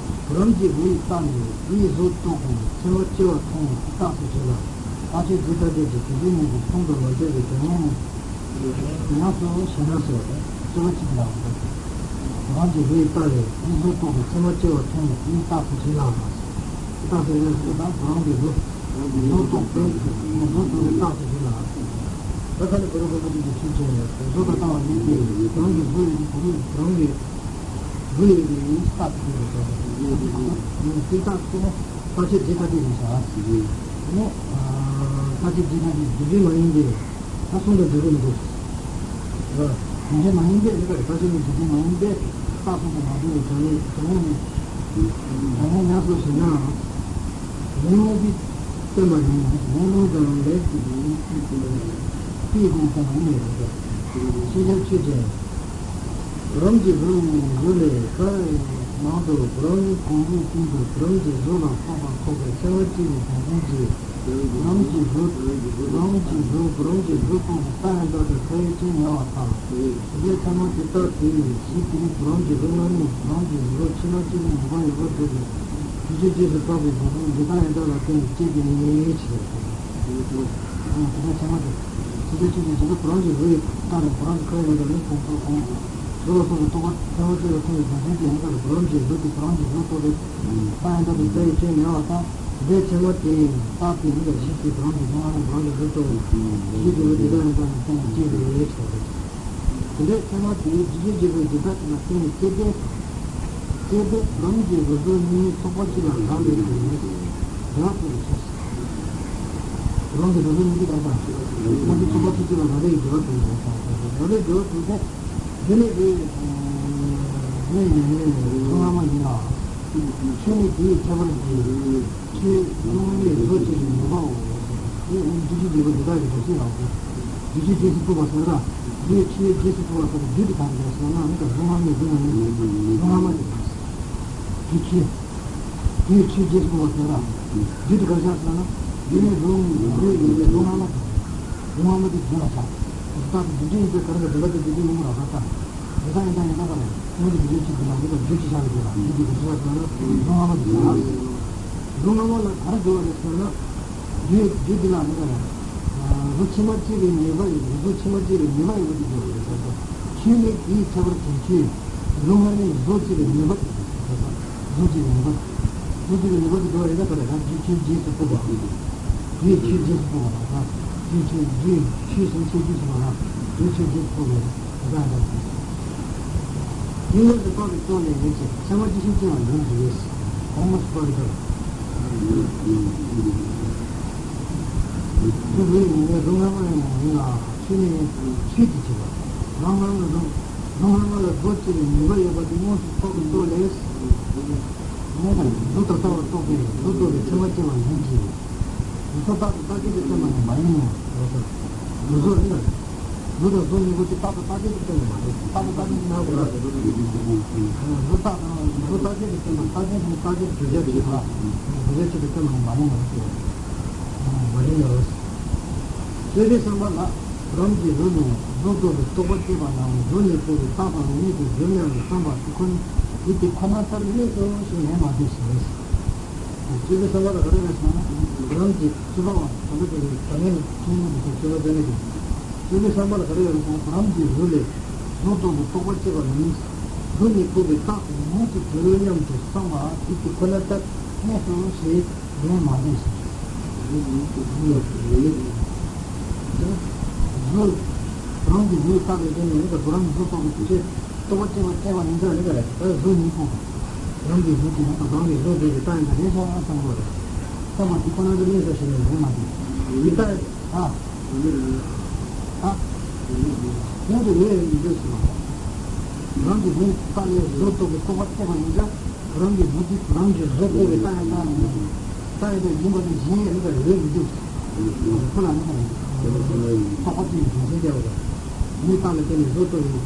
བུ་རམ་གྱི་བུ་ཡི་རྟགས་ནི་བུའི་གཟུགས་རྟོགས་པའི་ཚེར་མ་སྐྱེ་བ་མཐོང་བའི་རྟགས་སུ་བྱེད་ལ། རྟགས་ཆོས་རྫས་ཐ་དད་ཀྱི་དེ་དུས་ཉིད་ཀྱི་ཁོང་དུ་མ་འདོད་པའི་དོན་ཡང་ནི། ཡང་སོ་ཞེ་ན་སོ། སྐྱེ་བ་གཅིག་ལ་འོང་། བུ་རམ་གྱི་བུ་ཡི་རྟགས་ལས་བུའི་གཟུགས་རྟོགས་པའི་ཚེར་མ་སྐྱེ་བ་མཐོང་བའི་རྟགས་སུ་བྱེད་ལ། རྟགས་སུ་ཡོད་པ་དང་བུ་རམ་གྱི་བུ། བཟོ་ལྟོགས་པས་བཟོ་ལྟོགས་པའི་རྟགས་སུ་བྱེད་ལ། ད་ཁ་ནི་བུ་རུ་བུ་རུ་གི་ཆོས་ཅན། བཟོ་དང་བཏང་བ་ཡིན་ཏེ། རང་གི་བཟོ་ཡོད་ཀྱི་བུ་རུ་རང་གི་བུ་ཡོད་ཀྱི་རྟགས་སུ་བྱེད་པའི་རྟགས་སུ་བྱེད་པའི་རྟགས་སུ་ནི་རྟགས་ཆོས་རྫས་ཐ་དད་ཡིན་ཞིང་། དེ་ནི་རྟགས་ཆོས་རྫས་ཐ་དད་རྫས་མ་ཡིན་ཏེ། ད་གསུང་དང་འབྲས་བུ་མི་འདུག་རྫས་མ་ཡིན་པས་ནི་ཁ་རེ་ད་ཆོས་ནི་རྫས་མ་ཡིན་པས་རྟགས་གསུང་དུ་མ་འགྲོ་བའི་བྱ་བའི་བྱ་བ་ནི། བྱ་བ་ཡང་སོ་ཞེ་ན། ལན་དངོས་པོས་བསྟན་པ་ཡིན་ན་ལན་ལུང་དང་ལན་གྱི་ལུང་གི་དཔེ་ཀུན་བསྟན་པ་ནི་མེད་པ་སྟེ། ཤེས་བྱ་ཆོས་ཅན། བུ་རམ་གྱི་བུ་ཡི་བུ་ལས་ཁ་ནང་དུ་བུ་རམ་གོང་བུའི་སྟེང་དུ་བུ་རམ་གྱི་གཟུགས་ལ་སོགས་པ་ཐོགས་པའི་ཚེར་མ་སྐྱེ་བའི་རྒྱུ་མཚན་གྱིས། བུ་རམ་གྱི་བུ། བུ་རམ་གྱི་བུ། བུ་རམ་གྱི་བུ་ཐོགས་པའི་རྟགས་ཡང་དག་ཏུ་ཁ་ཡོད་ཅེས་ཉེ་བ་དང་། དེ་ཚེར་མ་དེ་ལྟར་དེ་ཡི་གཞི་དེ་ནི་བུ་རམ་གྱི་བུ་ལྔ་ནི་བུ་རམ་གྱི་བུ་ཕྱི་ནང་གཅིག་ནི་ངེས་པ་ཡོད་པར་འདོད་པའི་རྒྱུ་ཆོས་རྗེས་སུ་དཔག་པའི་འབྲས་བུ་འདི་དག་ཡང་དག་ལ་བརྟེན་ནས་སྐྱེ་དགོས་ངེས་ཕྱིར། དེ་ཚེར་མ་དེ། དེ་ཚེར་ཆོས་ཅན་བུ་རམ་གྱི་བུ་ཡི་རྟགས་ནི་བུ་རམ་གྱི་ཁ་ཡོད་ལ་ནི་ཁོང་ཁྲོ་ཁོང་། གཟུགས་ལ་སོགས་པའི་རྟོག་པ་ཚེར་མ་སྐྱེ་བར་མཐོང་བའི་རྒྱུ་མཚན་གྱིས་ཡང་དག་བུ་རམ་གྱི་བུ་དེ་བུ་རམ་གྱི་བུ་ཐོགས་པའི། རྟགས་ཡང་དག་ཏུ་ཁ་ཡོད་ཅེས་ཉེ་བ་དང་། དེ་ཚེར་མ་དེ་ཡི་རྟགས་དེ་ནི་གཞི་དེ་བུ་རམ་གྱི་གཟུགས་ལྔ་ནི་བུ་རམ་གྱི་བུ་ཐོགས་པའི་གཞི་དེ་བུ་དེ་དག་ཡང་དག་ནི་བརྟེན་ནས་སྐྱེ་བའི་ཕྱིར་རོ། དེ་འདྲའི་ཚེར་མ་དེ་རྒྱུ་ཆོས་རྗེས་སུ་འཇུག་པ་དེ་ལ་བརྟེན་ནས་སྐྱེ་སྟེ། སྐྱེ་སྟེ་བུ་རམ་གྱི་རུས་གཟུགས་གཉིས་ཚོགས་པ་གཅིག་ལ་རག་ལས་ཏེ། འབྲེལ་བ་གྲུབ་པའི་ཕྱིར། བུ་རམ་གྱི་རུས་གཟུགས་གཉིས་ཀྱི་རྟགས་དང་། བུ་རམ་གྱི་ཚོགས་པ་ཚོགས་གཅིག་ལ་རག་ལས་ཀྱི་འབྲེལ་བ་གྲུབ་པའི་ཕྱིར། རག་ལས་འབྲེལ་བ་གྲུབ་སྟེ། རྒྱུ་ནི་རུས། རུས་ནི་གཟུགས་སྔ་མ་ཡིན་ལ། ཆོས་ནི་དེའི་ཁྱད་པར་གྱིས། ཆོས་གཟུགས་སྔ་མའི་རུས་གཅིག་གི་ངེས་པའོ། དེ་ནི་རྒྱུ་ཆོས་འབྲས་བུ་འདི་དག་གི་འདུ་ཤེས་ལ་འོང་། རྒྱུ་ཆོས་རྗེས་སུ་དཔོག་པ་ཟེར་ན། རྒྱུ་ཆོས་རྗེས་སུ་དཔོག་པ་ཟེར་ན་རྒྱུ་དེ་གང་རེད་ཟེར་ན་ནི་གཟུགས་སྔ་མའི་རུས་ནི་གཟུགས་སྔ་མ་རེད། རྒྱུ་ཆོས། རྒྱུ་ཆོས་རྗེས་སུ་དཔོག་པ་ཟེར་ན། རྒྱུ་དེ་ག་རེ་ཆགས་ཟེར་ན། རྒྱུ་ནི་རུས་རུས་ཡིན་པས་གཟུགས་སྔ་མ་དང་། གཟུགས་སྔ་མ་དེ་རྒྱུ་ལ་ཆགས། རྟག་ཏུ་རྒྱུ་འབྲས་ཡིན་པས་ག་རེ་ག་འདི་ལ་དེ་རྒྱུ་འབྲས་ཡིན་པ་ལ་བརྟག་སྟེ། དེ་དག་ཡིན་དང་ཡིན་དང་ག་རེ། སྔོན་གྱི་རྒྱུ་འབྲས་གཅིག་གི་ནང་དུ་རྒྱུ་གཅིག་ཆགས་ཡོད་དེ་ལ་རྒྱུ་དེ་ག་རེ་ཆགས་ཟེར་ན་གཟུགས་སྔ་མ་དེ་ཆགས། གཟུགས་སྔ་མ་ལ་ག་རེ་འགྲོ་བ་རེད་ཟེར་ན། རྒྱུ་རྒྱུ་འདི་ལ་ནི་གཟུགས་ཕྱི་མ་སྐྱེ་བའི་ནུས་པ་ཡོད། གཟུགས་ཕྱི་མ་སྐྱེ་བའི་ནུས་པ་ཡོད་པ་དེ་འགྲོ་བའི་ས་ས། ཆོས་ནི་དེའི་ཁྱད་པར་དོན་ཆོས། གཟུགས་སྔར་མེད་གཟུགས་སྐྱེ་བའི་ནུས་པ་དེ་ས་ས། གཟུགས་སྐྱེ་བའི་ནུས་པ། གཟུགས་སྐྱེ་བའི་ནུས་པ་དེ་འགྲོ་བའི་ས་ས་རེད། ད་རྒྱུ་ཆོས་རྗེས་སུ་དཔོག་པ། རྒྱུའི་ཆོས་རྗེས་སུ་དཔོག་པ་དང་། རྒྱུའི་ཆོས་རྒྱུའི་ཆོས་སུ་ཆོས་རྗེས་སུ་དཔོག་པ། རྒྱུའི་ཆོས་རྗེས་སུ་དཔོག་པའི་ཡིན་ལ་དུ་བཏགས་པའི་ཐོག་ནས་ཡིན་ཞེས་ཚད་མ་ཇི་བཞིན་སྐྱེ་བ་ཡིན་ཞེས་གོང་དུ་སུ་བར་ལྟར། ཆོས་ལུགས་ཡིན་ནའི་གཟུགས་སྔ་མ་ཡང་མ་ཡིན་ལ་ཆོས་ནི་ཆོས་ཀྱི་བྱེད་པ། གཟུགས་སྔ་མ་ལ་གཟུགས་གཟུགས་སྔ་མ་ལ་གཟུགས་ཅེས་པའི་ནུས་པ་ཡོད་པ་དེ་དངོས་སུ་ཐོག་གི་ཐོག་ལས། གཟུགས་དང་ལྟ་བ་རྟོགས་པས་གཟུགས་རྟོགས་པའི་ཚད་མ་སྐྱེ་བ་ཡིན་གྱི། གཟུགས་རྟག་ཏུ་རྟག་གཅིག་ཏུ་བསྟན་པ་ནི་མ་ཡིན་ནོ། གཟུགས་ནི། གཟུགས་དང་གཟུགས་གཉིས་པོ་དེ་རྟག་ཏུ་རྟག་གཅིག་ཏུ་བསྟན་པ་མ་རེད། རྟག་ཏུ་རྟག་གཅིག་ཏུ་སྣང་དགོས་ལ། གཟུགས་རྟག་དང་གཟུགས་རྟག་གཅིག་ཏུ་བསྟན་པ་རྟག་གཅིག་ཏུ་རྟག་གཅིག་ཏུ་གྲུབ་ཆ་ཆེ་བ། གྲུབ་ཆ་ཆེ་ཏུ་བསྟན་པ་མ་ཡིན་ནོ་ཞེས། མ་ཡིན་ནོ། རྩོད་པའི་བསམ་པ་ལ། རང་གི་གཟུགས་ནས་གཟུགས་རྟོགས་པའི་རྟོག་པ་སྐྱེས་པ་ནའང་གཟུགས་ནས་སྐྱེས་པའི་རྟག་པ་ངེས་མེད་དུ་འགྱུར་སྙམ་དུ་བསམ་པ་དེ་ཁོ་ན་དེ་དེ་ཁོ་ན་ལྟར་གནས་སོ་ཞེས་ལན་མ་འདེབས་ཟེར། རྩོད་པའི་བསམ་པ་ལ་ག་རེ་རེད་ཟེར་ན། རང་གི་རྩོད་པ་བ་དང་པོ་དེ་ལས་བྱ་ངན་ལ་ཁྱིམ་ཉིད་དུ་རྩོད་པ་དེ་ནི་དེ། རྩོད་པའི་བསམ་པ་ལ་ག་རེ་ཡོད་ཟེར་ན། རང་གི་གཟུགས་ལས་གཟུགས་རྟོགས་པའི་རྟོག་པ་སྐྱེས་པ་ནི་གཟུགས་ནས་སྐྱེས་པའི་རྟག་ཏུ་ངེས་མེད་དུ་འགྱུར་སྙམ་དུ་བསམ་པ་དེ་དེ་ཁོ་ན་ལྟར་གནས་སོ་ཞེས་ལན་མ་འདེབས་ཟེར། གཟུགས་རང་གི་གཟུགས་རྟག་ཏུ་བྱས་ནས་ཡིན་པ་རང་གི་གཟུགས་རྟོགས་པའི་དུས་ཚོད། རྟོགས་པ་སྐྱེ་བ་སྐྱེ་བ་ཡིན་ཙང་ནི་ག་རེ། ད་གཟུགས་ཉིད་པོ། རང་གི་གཟུགས་ཀྱི་ནང་དུ་རང་གི་གཟུགས་འདོད་པའི་རྟགས་ཡིན་ཙང་རེད་སོང་ཨ་བསམ་དགོས་རེད། བསམ་པ་དེ་ཁོ་ན་དུ་གནས་སོ་ཞེས་ནས་ཡོང་མ་ཐུབ། ཡིན་ད། ཨ། ཨ། ཡོང་དུ་ངས་ཡིན་འདོད་སོང་། རང་གི་གཟུགས་རྟག་ལས་གཟུགས་རྟོགས་པའི་རྟོགས་པ་སྐྱེ་བ་ཡིན་ཙང་རང་གི་གཟུགས་དེ་རང་གི་གཟུགས་འདོད་པའི་རྟགས་ཡང་རྟགས་ཡིན། རྟགས་ཡང་རྟགས་ཡིན་པ་དེ་གཞན་ཡང་རིག་པ་རེད་མི་འདུག་ཁོ་ལ་ནི་རྟོགས་པ་དེའི་རྒྱུ་མཚན་སྐྱེ་བ་རེད། མི་རྟག་ལ་བརྟེན་ནས་གཟུགས་རྟོགས་པའི་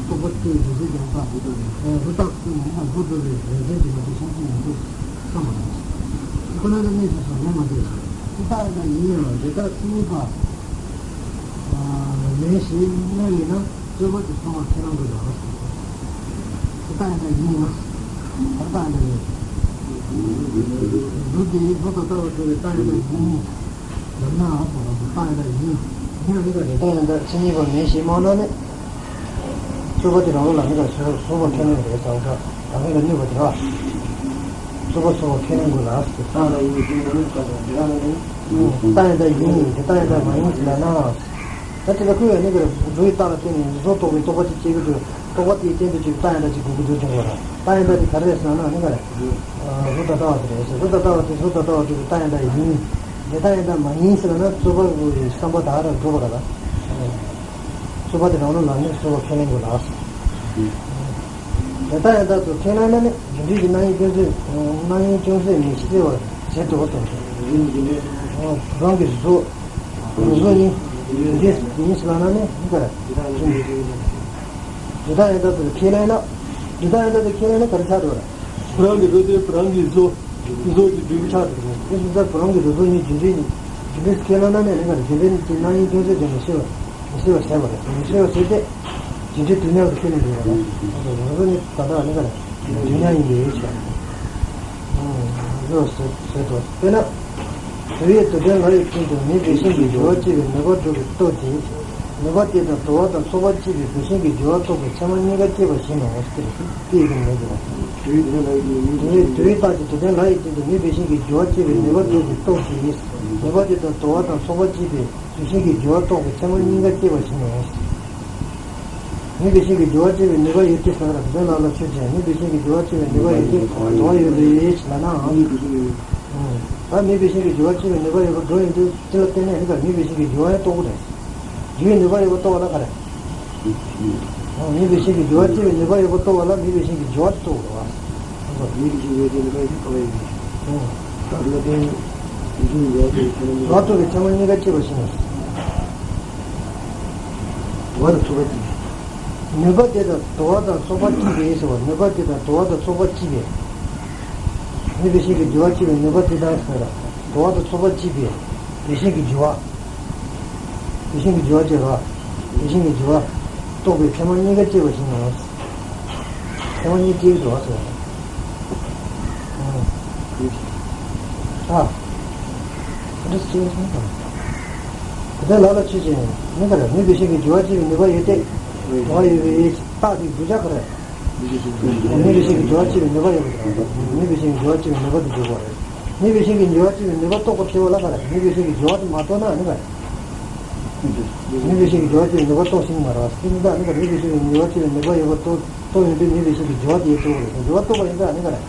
རྟོགས་པ་དེའི་རྒྱུ་མཚན་ཀྱང་ད་གཟུགས་རྟག་ཏུ་ནི་གཟུགས་རྟོགས་པའི་རྒྱུ་མཚན་གྱིས་མ་གཏོགས་གཞན་ཅི་ཡང་འདུག་བསམ་པ་རེད། ཁོ་ན་ལ་གནས་སུ་སོང་ནས་མ་འདུག་དེ་ལྟ་ཡང་ན་ཡིན་ཡང་དེ་ལྟར་མཚན་ཉིད་པ་ལན་ཞིག་གནས་ཡིན་ན་རྩོད་པ་དེ་སོང་བ་ཁས་བླངས་དགོས་ལ། དེ་ལྟ་ཡང་ན་ཡིན་ཡང་། ད་ལྟ་ཡང་ན་ཡིན། གཟུགས་དེ་གཟུགས་དང་ལྟ་བ་གྲུབ་པའི་རྟགས་ཡང་ན་ཡིན། ལབ་ན་ཨ་ཁོ་རང་གི་རྟགས་ཡང་ན་ཡིན། ཡིན་ཡང་ནི་ག་རེ་རྟགས་ཡང་ན་མཚན་ཉིད་པ་མིན་ཞེས་སྨྲ་ན་ནི། རྩོད་པ་དེ་རང་ལ་ནི་ག་རེ་བཟོད་པ་ཁས་ལེན་རེད་ཟེར་བ་རང་ལ་གནོད་པ་དེ་ར། རྩོད་པ་སོང་བ་ཁས་ལེན་དགོས་ལ་ཟེར། རྟགས་ཡང་ན་ཡིན་ཞེས་སྨྲ་ན་ནི་ག་རེ་རེད། རྟགས་ཡང་ན་ཡིན་ཡིན་དེ་རྟགས་ཡང་ན་མ་ཡིན་ཟེར་ལབ་ན། ད་དེ་ལ་ཁོས་ཡང་ནི་ག་རེ་གཟུགས་ཡོད་རྟགས་ལ་བརྟེན་ནས་གཟུགས་རྟོགས་པའི་རྟོགས་པ་ཅིག་སྐྱེ་གི་འདུག་རྟོགས་པ་དེའི་སྟེང་དུ་ཅིག་རྟགས་ཡང་ན་ཅིག་དགོས་ཀྱི་འདུག་ཅེས་པ་ར། རྟགས་ཡང་ན་དེ་ག་རེ་རེད་ཟེར་ན་ནི་ག་རེ། གཟུགས་དང་ལྟ་བ་དེ་རེད་ཟེར། གཟུགས་དང་ལྟ་བ་དེ་གཟུགས་དང་ལྟ་བ་དེ་རྟགས་ཡང་ན་ཡིན། དེ་རྟགས་ཡང་ན་མ་ཡིན་ཟེར་ན་རྩོད་པ་གི་བསམ་པ་དག་ར་འགྲོ་བ་ར། རྩོད་པ་དེ་རང་ལུགས་ལ་ནི་རྩོད་པ་ཁས་ལེན་དགོས་ལ། དེ་རྟགས་ཡང་དག་ཏུ་ཁས་ལེན་ན་ནི་རྒྱུ་འབྲས་ཀྱི་རྣམ་དབྱེ་ཅུང་ཟད་རྣམ་དབྱེ་ཅུང་ཟད་མི་ཤེས་པར་བྱེད་དོ་གསུངས་སོ། རང་གི་གཟུགས། གཟུགས་ནི་རྒྱུ་འབྲས་ཡིན་ཟེར་ལབ་ན་ནི་འདི་ལྟར་ཅུང་ཟད། འདི་ལྟར་ཡང་དག་ཏུ་ཁས་ལེན་ན། འདི་ལྟར་ཡང་དག་ཏུ་ཁས་ལེན་ན་ག་རེ་ཆགས་འགྲོ་བ་རེད། རང་གི་གཟུགས་དེ་རང་གི་གཟུགས། གཟུགས་ཀྱི་འབྲས་བུ་ཆགས་འགྲོ་བ་རེད། དེ་སོང་ཙང་རང་གི་གཟུགས་ནི་རྒྱུ་འབྲས་ནི། རྒྱུ་འབྲས་ཁས་ལེན་ན་ནི་ནི་ག་རེ་རྒྱུ་འབྲས་ཀྱི་རྣམ་དབྱེ་ཅུང་ཟད་ཀྱང་མི་ཤེས་པ། མི་ཤེས་པ་བྱས་པ་རེད། མི་ཤེས་པ་བྱས་ཏེ། རྒྱུ་འབྲས་དུས་མཉམ་དུ་ཁས་ལེན་དགོས་པ་རེད། རང་གཟུགས་ནི་ད་ལྟ་ནི་ག་རེ། དུས་མཉམ་ཡིན་པའི་ཕྱིར། ཨང་། བཟོ་ཟེར་ཟེར་དོ། དཔེར་ན། དུ་ཡི་དུ་ལྡན་ལ་ཡི་སྟེང་དུ་མེ་བུད་ཤིང་གི་རྒྱུ་བ་སྐྱེ་བའི་ནུས་པ་སྒྲུབ་པའི་སྟོབས་ཀྱིས། ནུས་པ་དེ་དང་དུ་བ་དང་ཚོགས་པ་སྐྱེས་པའི་བུད་ཤིང་གི་རྒྱུ་བ་རྟོགས་པའི་ཚད་མ་གཉིས་ཀ་སྐྱེས་པ་བཞིན་ནོ། ཟེར་ཏེ་ཡི་གེ་མེད་དོ། དུ་ཡི་དུ་ལྡན་ལ་ཡི་སྟེང་དུ་མེ་བུད་ཤིང་གི་རྒྱུ་བ་སྐྱེ་བའི་ནུས་པ་སྒྲུབ་པའི་སྟོབས་ཀྱིས། ནུས་པ་དེ་དང་དུ་བ་དང་ཚོགས་པ་སྐྱེས་པའི་བུད་ཤིང་གི་རྒྱུ་བ་རྟོགས་པའི་ཚད་མ་གཉིས་ཀ་སྐྱེས་པ་བཞིན་ནོ། མེ་བུད་ཤིང་གི་རྒྱུ་བ་སྐྱེ་བའི་ནུས་པ་ཡོད་དེ་ཟེར་བ་རེད། དེ་ལ་ལ་ཆོས་ཅན། མེ་བུད་ཤིང་གི་རྒྱུ་བ་སྐྱེ་བའི་ནུས་པ་ཡོད་དེ་དུ་བ་ཡོད་དེ་ལབ་ནའང་། ད་མེ་བུད་ཤིང་གི་རྒྱུ་བ་སྐྱེ་བའི་ནུས་པ་ཡོད་པ་འགྲོ་ཡོང་དུས་དེ་ལ་བརྟེན་ནས་ནི་ག་མེ་བུད་ཤིང་གི་རྒྱུ་བ་ཡང་རྟོགས་པ་རེད། རྒྱུའི་ནུས་པ་ཡོད་པ་རྟོགས་པ་ལ་ག་རེ། མེ་བུད་ཤིང་གི་རྒྱུ་བ་སྐྱེ་བའི་ནུས་པ་ཡོད་པ་རྟོགས་པ་ལ་མེ་བུད་ཤིང་གི་རྒྱུ་བ་རྟོགས་པ་རེད་བ། མེ་བུད་ཤིང་ཡོད་དེ་ནུས་པ་ཡོད་དེ་རྟོགས་པ་ཡིན། ད་ལ་བརྟེན་བུད་ཤིང་ཡོད་དེ་ཁྱོད་ནི་རྟོགས་པའི་ཚད་མ་གཉིས་ཀ་སྐྱེས་པ་ཞིག་ནས། དུ་བ་དང་ཚོགས་པ་གཅིག་པས། ནུས་པ་དེ་དང་དུ་བ་དང་ཚོགས་པ་གཅིག་པས་ཟེར་བ། ནུས་པ་དེ་དང་དུ་བ་དང་ཚོགས་པ་གཅིག་པས། མེ་བུད་ཤིང་གི་རྒྱུ་བ་སྐྱེ་བའི་ནུས་པ་དེ་དང་ཟེར་བ། དུ་བ་དང་ཚོགས་པ་གཅིག་པས། བུད་ཤིང་གི་རྒྱུ་བ། བུད་ཤིང་གི་རྒྱུ་བ་སྐྱེ་བ། བུད་ཤིང་གི་རྒྱུ་བ། རྟོགས་པའི་ཚད་མ་གཉིས་ཀ་སྐྱེས་པ་ཞིག་ནོ། ཚད་མ་གཉིས་སྐྱེ་གི་འདུག་ཟེར་བ། ཨ། འདྲ་ཞིག་ཡིན་ན། དེ་ལ་ལ་ཆོས་ཅན། མི་ག་རེ། མིང་འདོགས་ཤིང་གི་སྦྱོར་བ་སྐྱེ་བའི་ནུས་པ་ཡོད་དེ། སྦྱོར་བ་ཡོད་པའི་རྟགས་དེ་བསྒྲུབ་བྱ་ག་རེ། མིང་འདོགས་ཤིང་གི་སྦྱོར་བ་སྐྱེ་བའི་ནུས་པ་ཡོད་པ་དང་། མིང་འདོགས་ཤིང་གི་སྦྱོར་བ་སྐྱེ་བའི་ནུས་པ་དེ་བསྒྲུབ་པ་རེད། མིང་འདོགས་ཤིང་གི་སྦྱོར་བ་སྐྱེ་བའི་ནུས་པ་རྟོགས་པར་བྱེད་པ་ལ་ག་རེ། མིང་འདོགས་ཤིང་གི་སྦྱོར་བ་དེ་མ་རྟོགས་ན་ནི་ག་རེ། མིང་འདོགས་ཤིང་གི་སྦྱོར་བ་སྐྱེ་བའི་ནུས་པ་རྟོགས་ཤིང་མ་རེད་བ། དེ་ནི་ད་ནི་ག་རེ། མིང་འདོགས་ཤིང་གི་སྦྱོར་བ་སྐྱེ་བའི་ནུས་པ་ཡོད་པ་རྟོགས། རྟོགས་ཡོང་དུས་མིང་འདོགས་ཤིང་གི་སྦྱོར་བ་དེ་རྟོགས་པ་རེད། སྦྱོར་བ་རྟོགས་པ་ཡིན་ཙང་ནི་ག་རེ།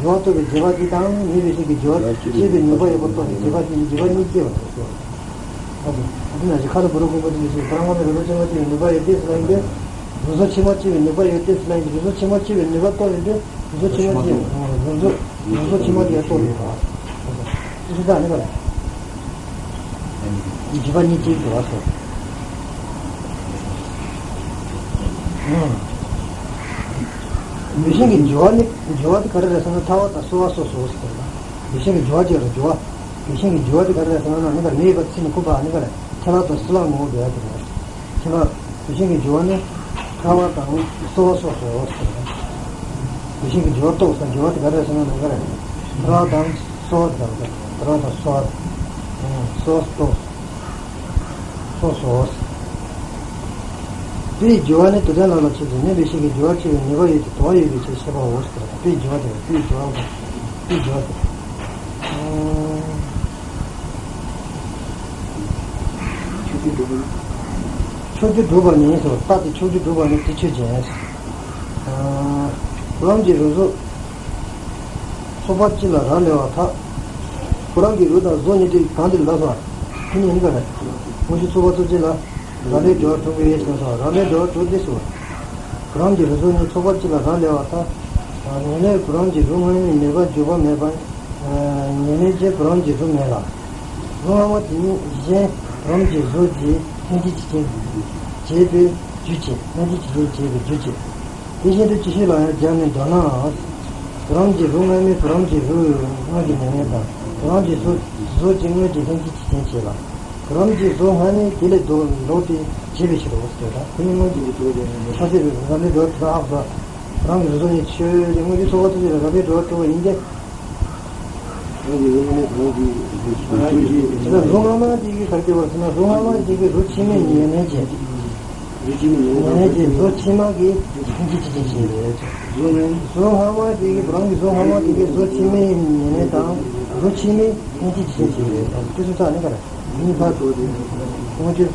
སྦྱོར་བ་རྟོགས་པའི་བྱེད་པ་དེ་དང་མིང་འདོགས་ཤིང་གི་སྦྱོར་བ་སྐྱེས་པའི་ནུས་པ་ཡོད་པ་རྟོགས་ནས་བྱེད་པ་དེ་བྱེད་པ་གཉིས་སྐྱེ་བ་རེད་ཟེར། ཨ་ཙི། འདི་ན་ཞིག་ཁ་ལ་བུ་རོ་ཀུན་པོ་དེ་ཞིག་བར་སྔ་མའི་རང་བཟོ་ཆེན་མོ་སྐྱེ་བའི་ནུས་པ་ཡོད་དེ་ཟེར་ལ་ཡིན་པས། རང་བཟོ་ཆེན་མོ་སྐྱེ་བའི་ནུས་པ་ཡོད་དེ་ཟེར་ལ་ཡིན་པས། རང་བཟོ་ཆེན་མོ་སྐྱེ་བའི་ནུས་པ་རྟོགས་ཡོང་དུས་རང་བཟོ་ཆེན་མོ་སྐྱེ་བའི་རང་བཟོ། རང་བཟོ་ཆེན་མོ་དེ་རྟོགས་ཡོད་པ། ཨ་ཙི། ཨ་ཙི། ད་ནི་ག་རེ། བྱེད་པ་གཉིས་སྐྱེ་བ་རེད་ཟེར། ཨང་། འདོགས་ཤིང་གི་སྦྱོར་བ་ནི། སྦྱོར་བ་དེ་ག་རེ་རེད་ཟེར་ན་ཐར་པ་དང་སོལ་བ་སོགས་སོ་ཟེར་བ། འདོགས་ཤིང་གི་སྦྱོར་བ་ཅིག་ལ་སྦྱོར་བ། འདོགས་ཤིང་གི་སྦྱོར་བ་དེ་ག་རེ་རེད་ཟེར་ན་ནི་ག་རེ། མེ་ཡོད་པར་ཚིག་ནི་ཁུ་བ་ནི་ག་རེ། ཁྱད་པར་དང་སྲིད་པ་ངོ་བོ་འགལ་བ་དེ་རེད། ཁྱད་པར། འདོགས་ཤིང་གི་སྦྱོར་བ་ནི་ཐར་པ་དང་སོལ་བ་སོགས་སོ་ཟེར་བ། འདོགས་ཤིང་གི་སྦྱོར་བ་རྟོགས་ཟེར། སྦྱོར་བ་དེ་ག་རེ་རེད་ཟེར་ན་ནི་ག་རེ། ཐར་པ་དང་སོལ་བ་དེ་རེད། ཐར་པ་དང་སོལ་བ། ཨང་། སོལ་བ་རྟོགས། སོ་སོ། དཔེའི་སྦྱོར་བ་ནི་དུ་ལྡན་ལ་ལ་ཆོས་ཅན། མིང་འདོགས་ཤིང་གི་སྦྱོར་བ་སྐྱེ་བའི་ནུས་པ་ཡོད་དེ་དོགས་ཡོད་པའི་ཕྱིར་ཞེས་པའོ་ཟེར། དཔེའི་སྦྱོར་བ་དེ། དཔེའི་སྦྱོར་བ་དེ། དཔེའི་སྦྱོར་བ་དེ། ཕྱོགས་བཅུ་སྒྲུབ་པ་ནི་ཟེར། རྟགས་དེ་ཕྱོགས་བཅུ་སྒྲུབ་པ་ནི་དེ་ཆོས་ཅན། གོ་རིམ་གྱིས་རུ་གསུམ། ཚོགས་པ་གཅིག་ལ་རག་ལས་པར་ཐལ། གོ་རིམ་གྱིས་རུ་དང་གཟུགས་གཉིས་དེ་གང་དེ་ལ་སོགས། དེ་ནི་ཡིན་པ་རེད། དངོས་གཞི་ཚོགས་པ་ཚོགས་གཅིག་ལ་རག་ལས་སྦྱོར་བ་གྲུབ་པའི་ཞེས་སོ། རག་ལས་སྦྱོར་བ་གྲུབ་སྟེ་སོ། གོ་རིམ་གྱིས་རུ་གཟུགས་གཉིས་ཚོགས་པ་གཅིག་ལ་རག་ལས་པར་ཐལ། ཉེར་ལེན་གོ་རིམ་གྱིས་རུ་སྔ་མའི་མེད་པར་འཇོག་པ་མེད་པ། ཉེར་ལེན་གྱི་གོ་རིམ་གྱིས་རུ་མེད་ལ། རུ་སྔ་མ་དེ་ཉིད་གཞན་གོ་རིམ་གྱིས་གཟུགས་ཀྱི་ལྷན་ཅིག་གཅིག་རྐྱེན་བྱེད་པའི་རྒྱུ་བྱེད། ལྷན་ཅིག་གཅིག་རྐྱེན་བྱེད་པའི་རྒྱུ་བྱེད། དེ་བཞིན་དུ་ཅི་ཞིག་ལ་ཡང་སྦྱར་ནས་འདོད་ནའང་། གོ་རིམ་གྱིས་རུ་སྔ་མའི་གོ་རིམ་གྱིས་རུ་སྔོན་གྱི་ཉེར་ལེན་དང་། གོ་རིམ་གྱིས་གཟུགས་གཟུགས་ཀྱི་སྔོན་གྱི་ལྷན་ཅིག་གཅིག་རྐྱེན་བྱེད་ལ། གོ་རིམ་གྱིས་གཟུགས་སྔ་མའི་དེ་ལས་ལྡོག་ལྡོག་སྟེ་བྱེད་པའི་ཕྱིར་རོ་ཟེར། ད་དེ་ནི་སྔོན་གྱི་ཕྱོགས་ཆོས་པའི་རང་ལས་འགྲོ་བ་དེ་དག་ལ། གོ་རིམ་གྱིས་རུ་གཟུགས་ནི་ཆོས་ཀྱི་སྔོན་གྱི་ཚོགས་པ་ཚོགས་ཀྱི་རང་ལས་འགྲོ་བ་གྲུབ་པ་ཡིན་ཏེ། གོ་རིམ་གྱིས་རུ་སྔ་མའི་གོ་རིམ་གྱིས་ཆོས་ཀྱི། རུ་སྔ་མ་དེ་གིས་ག་རེ་བྱེད་པ་ཟེར་ན། རུ་སྔ་མ་དེ་གིས་རུ་ཕྱི་མའི་ཉེར་ལེན་བྱེད། ཉེར་ལེན་གྱིས་གཟུགས་ཕྱི་མ་གི་ལྷན་ཅིག་གཅིག་རྐྱེན་བྱེད། གཟུགས་སྔ་མ་དེ་གིས་གོ་རིམ་གྱིས་གཟུགས་སྔ་མ་དེ་གིས་གཟུགས་ཕྱི་མའི་ཉེར་ལེན་དང་། གཟུགས་ཕྱི་མའི་ལྷན་ཅིག་གཅིག་རྐྱེན་བྱེད། དེ་ཚོ་ཚང་ནི་ག་རེ། མིང་ཐག་ཐོག་དེ་སྔོན་གྱི་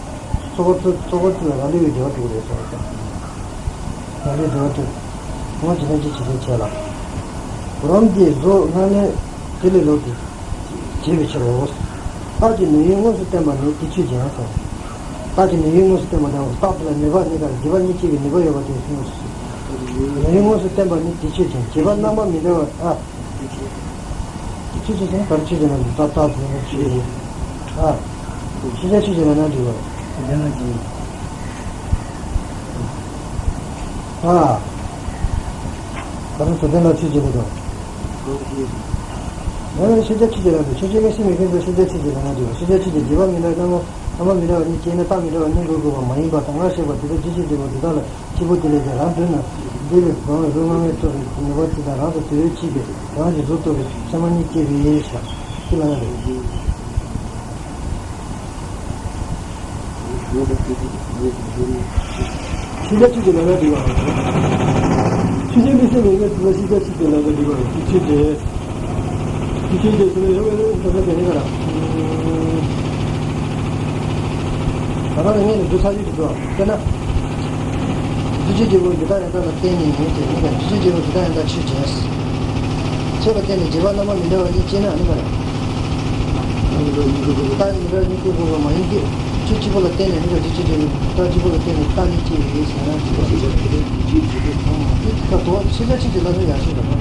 ཚོགས་པ་ཚོགས་པ་ཚོགས་ལ་རག་ལས་པའི་སྦྱོར་བ་གྲུབ་རེད་ཟེར་བ་དང་། རག་ལས་སྦྱོར་བ་གྲུབ། སྔོན་གྱི་ལྷན་ཅིག་གཅིག་རྐྱེན་བྱེད་ལ། གོ་རིམ་གྱིས་གཟུགས་སྔ་མའི་དེ་ལས་ལྡོག་སྟེ་བྱེད་པའི་ཕྱིར་རོ། རྟགས་ཀྱི་ནུས་ཡུལ་དངོས་སུ་བསྟན་པ་ནི་དེ་ཆོས་ཅན་ཟེར། རྟགས་ཀྱི་ནུས་ཡུལ་དངོས་སུ་བསྟན་པ་དང་། རྟགས་དེ་ལ་ནུས་པ་ནི་ག་རེ། བྱེད་པ་གཉིས་སྐྱེ་བའི་ནུས་པ་ཡོད་པ་དེ་དངོས་སུ། ནུས་ཡུལ་དངོས་སུ་བསྟན་པ་ནི་དེ་ཆོས་ཅན། བྱེད་པ་རྣམ་པ་མི་འདྲ་བ། ཨ། ཆོས་ཅན་ཟེར་ན་ག་རེ། ཆོས་ཅན་ལ་རྟགས་རྟགས་ཟེར་ན་ཆོས་ཅན། ཨ། ཤེས་བྱ་ཆོས་ཅན་ལ་ན་འགྲིག་པ། ཨ། ག་རེ། དུ་ལྡན་ལ་ཆོས་ཅན་ལ་དང་། ཡང་ན་ཤེས་བྱ་ཆོས་ཅན་ལ་དང་། ཆོས་ཅན་མིན་སེམས་མེད་མཁན་ཚོ་ཤེས་བྱ་ཆོས་ཅན་ལ་ན་འགྲིག་པ། ཤེས་བྱ་ཆོས་ཅན། བྱེད་པ་མི་འདྲ་རྣམ་པ་རྣམ་པ་མི་འདྲ་བ་གཉིས་སྐྱེས་ནས་རྟགས་མི་འདྲ་བ་གཉིས་འགོད་དགོས་པ་མ་ཡིན་པ་དང་སྔར་བཤད་པ་དེ་ལྟར་རྒྱུ་ཆོས་ཅན་པོ་དེ་དག་ལ། གཅིག་པོ་དེ་ལས་ཀྱང་རང་གྲོལ་ན། འདི་ལས་གང་རུང་སྔ་མའི་ཐོབ་པའི་ནུས་པ་དེ་དང་རང་དུ་དུ་བའི་ཕྱིར་ཏེ། རང་གི་གཟུགས་རྟོགས་པའི་ཕྱིར་ཕྱི་མ་གཉིས་སྐྱེ་བའི་ཕྱིར་ཞེས་ལབ་ན་རེད། ཤེས་བྱ་ཆོས་ཅན་ལབ་ན་འགྲིག་པ། ཆོས་ཅན་མིན་སེམས་མེད་མཁན་དེ་ལ་ཤེས་བྱ་ཆོས་ཅན་ལབ་ན་འགྲིག་པ་རེད། དེ་ཆོས་ཅན། དེ་ཆོས་ཅན་ཟེར་ན་ཡོད་མེད་ལ་ད་ལྟ་དེ་ནི་ག་རེ། ད་ལྟ་ངས་ནི་འདི་ཚར་གཅིག་ཏུ་འགྲོ་བ་དཔེར་ན། རྒྱུ་ཆོས་ཅན་པོ་འདི་དག་ཡང་དག་ལ་བརྟེན་ནས་ཡིན་ཏེ། ཡིན་ཀྱང་རྒྱུ་ཆོས་ཅན་པོ་འདི་དག་ཡང་དག་ཆོས་ཅན། ཚོགས་ལ་བརྟེན་ནས་བྱེད་པ་རྣམ་པ་མི་འདྲ་བ་གཉིས་སྐྱེས་ན་ནི་ག་རེ། རྟགས་མི་འདྲ་བ་གཉིས་འགོད་དགོས་པ་མ་ཡིན་ཏེ། ཆོས་གཅིག་པོ་ལ་བརྟེན་ནས་ནི་ག་རེ། རྒྱུ་ཆོས་ཅན་པོ་རྟགས་གཅིག་པོ་ལ་བརྟེན་ནས་རྟགས་གཉིས་སྐྱེ་བའི་ཕྱིར་ན་འགྲིག་པ་རེད། དེ་ལྟར་དོ་ཤེས་བྱ་ཆོས་ཅན་ལ་ནི་ཡང་ཤེས་པ་དང་།